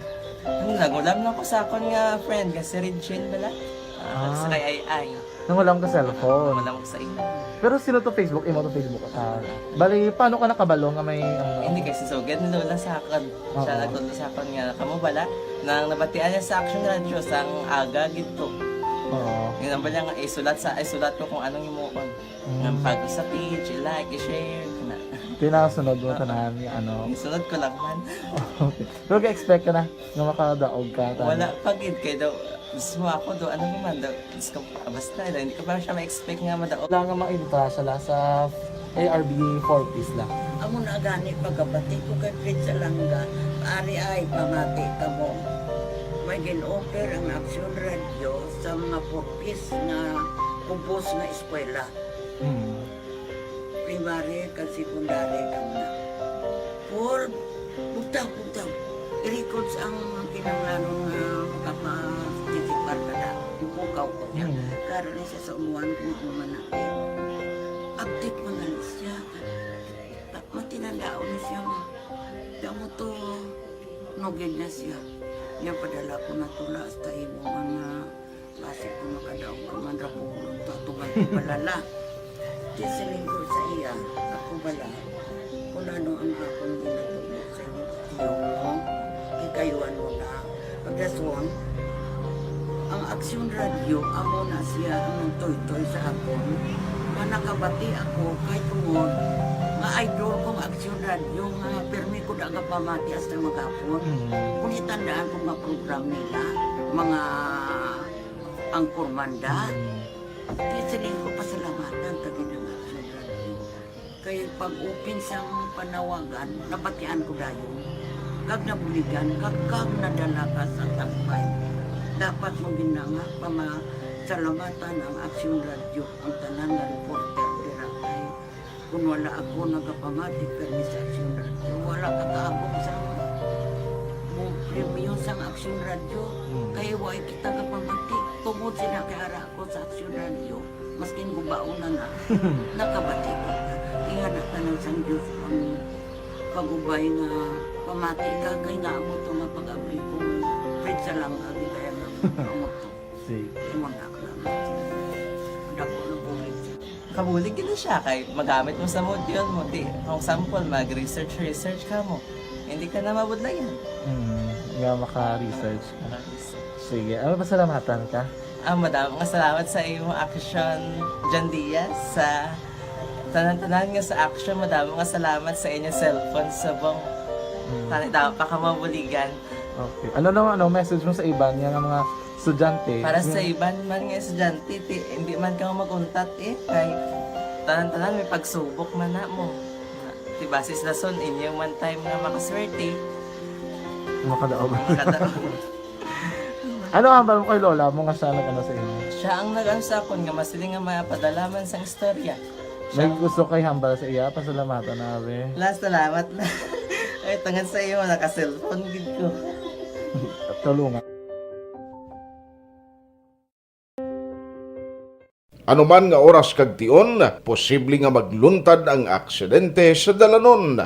Ano, nag-ulam lang ko sa akon nga friend, nga si Regine bala. Ah, ah, sa kay Ay Ay. Nangulam ka cellphone? Wala ko sa imo. Pero sino to Facebook? Imo to Facebook? Ah, bali, paano ka nakabalo nga may, ano? Hindi, kasi sugad ni Lola sa akon. Siya, oo, nagtudlo sa akon nga, kamo bala, nang nabatian niya sa Action Radio, sang aga gid to. Oo. Yun ang bala nga, isulat sa, isulat ko kung anong himuon. Mm. Nga pag sa page, i-like, i-share, kana. Pinasunod mo, ah, tanan, ano? Sunod ko lang man. Okay. Pero ga-expect ka na nga makadaog ka, tanan? Wala pa gid, kay daw, mismo ako daw, ano naman daw, Diyos ko, ah, basta, hindi ko pa siya ma-expect nga madaog. Wala nga ma-entra siya la sa A R B four Ps la. Amo na gani pagabati ko kay Fred Salanga, ari ay pamati kamo. May gin-offer ang Action Radio sa mga four Ps nga kubos nga eskwela. Hmm. Primary kag secondary kamo na. Paul, bugtaw, bugtaw. I-records ang kinahanglanon nga makaparticipar ka na. Ipukaw ko niya. Hmm. Karon ni siya sa umuan kung ano man na. Update man na siya. Ta-, matinandaon na siya, ma. Damo to, nugid na siya. Niya padala ko na tula hasta imo man nga basi ko makadaog ka man ra po, tatuman ko palala. Di siling ko sa iya, ako bala, kung ano ang akong ginatubo sa iyo mo, ikayuan mo na. Pagdason, ang Aksyon Radio, amo na siya ang nagtoytoy sa akon. Nga nakabati ako kay tungod nga idol kong Aksyon Radio nga pirmi ko daga pamati hasta maghapon. Mm. Kung itandaan ko nga program nila, mga Ang Kurmanda. Mm. Di siling ko pasalamatan ta gid ang Action Radio. Kay pag-open sang panawagan, nabatian ko dayon. Kag nabuligan, kag, kag nadala ka sa tampay. Dapat mo gid na nga pamasalamatan ang Action Radio, ang tanan nga reporter dira kay Kung wala ako nagapamati permi sa Aksyon Radio, wala ka kaabot sa mo premyo sang Aksyon Yung radyo, Hmm. kay way kita kapamati. Tungod sila kay ara ako sa Action Radio, maskin gubaon na na, nakabati ko. Ingana tanan sang Diyos ang pagubay nga pamati ka, kay nga amo to nga pag-abri ko, Fred Salanga, di kaya nga amo to. Sige. Ingon ako lang. Dako ng bulig. Kabulig gid siya kay magamit mo sa module mo. Di, for example, mag-research, research ka mo. Hindi ka na mabudlayan. Hmm, nga maka-research ka. Maka-research. Sige, ano, pasalamatan ka? Ah, madamo nga salamat sa imo Action, John Diaz, sa tanan-tanan nga sa Action. Madamo nga salamat sa inyo cellphone subong. Hmm. Tani daw pa ka mabuligan. Okay. Ano naman, ano, message mo sa iban nga, nga mga estudyante? Para sa Nga iban man nga estudyante, ti, hindi man ka mag-untat eh. Kay tanan-tanan may pagsubok man na mo. Ti basis lason, inyo man time nga makaswerte. Makadaog. Makadaog. Ano ang hambal mo kay lola mo nga siya nag-ano sa inyo? Siya ang nag-ano sa akon nga masiling nga mapadala man sang istorya. May Siya gusto kay hambal sa iya, pasalamatan na, be. La, salamat na. Ay, tungod sa iyo, naka-cellphone gid ko. Tulungan. Anuman nga oras kag tion, posible nga magluntad ang aksidente sa dalanon.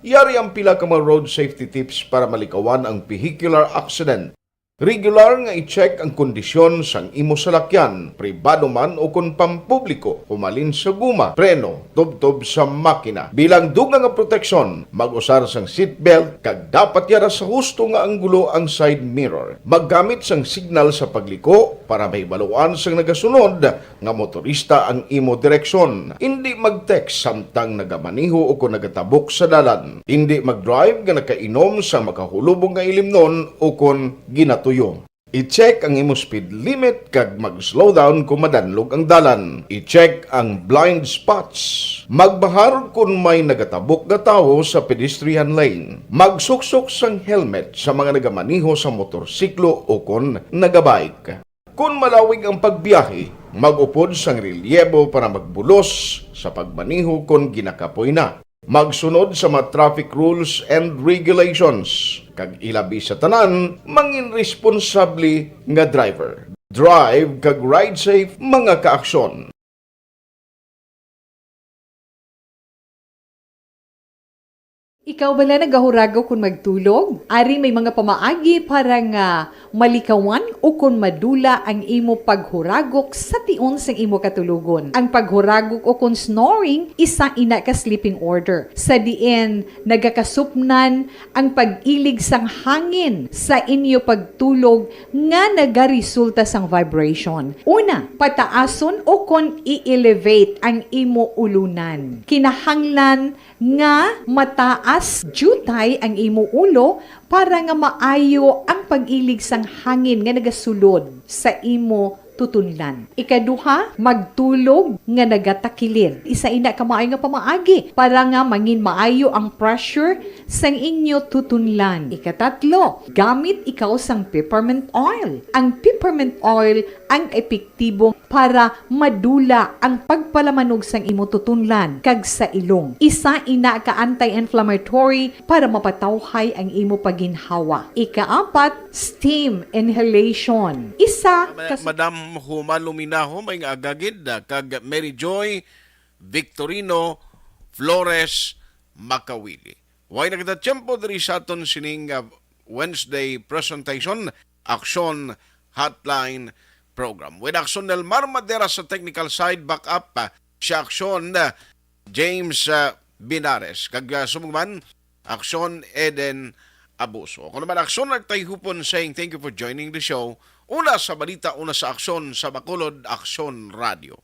Yari ang pila ka mga road safety tips para malikawan ang vehicular accident. Regular nga i-check ang kondisyon sang imo salakyan, pribado man o kon pampubliko, humalin sa guma, preno, tubtob sa makina. Bilang dugang nga proteksyon, mag-usar sang seatbelt kag dapat yara sa husto nga anggulo ang side mirror. Maggamit sang signal sa pagliko para mahibaluan sang nagasunod nga motorista ang imo direksyon. Indi mag-text samtang nagamaneho o kon nagatabok sa dalan. Indi mag-drive nga nakainom sa makahulubong nga ilimnon o kon ginatuyo. I-check ang imo speed limit kag mag-slow down kon madanlog ang dalan. I-check ang blind spots. Magbahar kon may nagatabok nga tawo sa pedestrian lane. Magsuksok sang helmet sa mga nagamaneho sa motorsiklo o kon nagabike. Kon malawig ang pagbiyahe, mag-upod sang relyebo para magbulos sa pagmaneho kon ginakapoy na. Magsunod sa mga traffic rules and regulations, kag ilabi sa tanan, mangin responsable nga driver. Drive kag ride safe, mga kaaksyon. Ikaw bala nagahuragok kon magtulog? Ari may mga pamaagi para nga malikawan ukon madula ang imo paghuragok sa tion sang imo katulogon. Ang paghuragok ukon snoring, isa ina ka sleeping order, sa diin nagakasupnan ang pag-ilig sang hangin sa inyo pagtulog nga nagaresulta sang vibration. Una, pataason ukon i-elevate ang imo ulunan. Kinahanglan nga mataas diutay ang imo ulo para nga maayo ang pag-ilig sang hangin nga nagasulod sa imo tutunlan. Ikaduha, magtulog nga nagatakilid. Isa ina ka maayo nga pamaagi para nga mangin maayo ang pressure sang inyo tutunlan. Ikatatlo, gamit ikaw sang peppermint oil. Ang peppermint oil ang epektibo para madula ang pagpalamanog sang imo tutunlan kag sa ilong. Isa ina ka anti-inflammatory para mapatawhay ang imo paginhawa. Ikaapat, steam inhalation. Isa Ma-, ka Madam Huma Luminaho, may nga agagid, ah, kag Mary Joy Victorino Flores Makawili. Way na kita tiyempo diri sa aton sining, ah, Wednesday presentation, Aksyon Hotline Program. With Aksyon Nelmar Madera sa technical side, back up, ah, si Aksyon, ah, James, ah, Binares. Kag, ah, subong man, Aksyon Eden Abuso. Ako naman, Aksyon Nagtayhupon saying thank you for joining the show. Una sa balita, una sa aksyon, sa Bacolod, Aksyon Radio.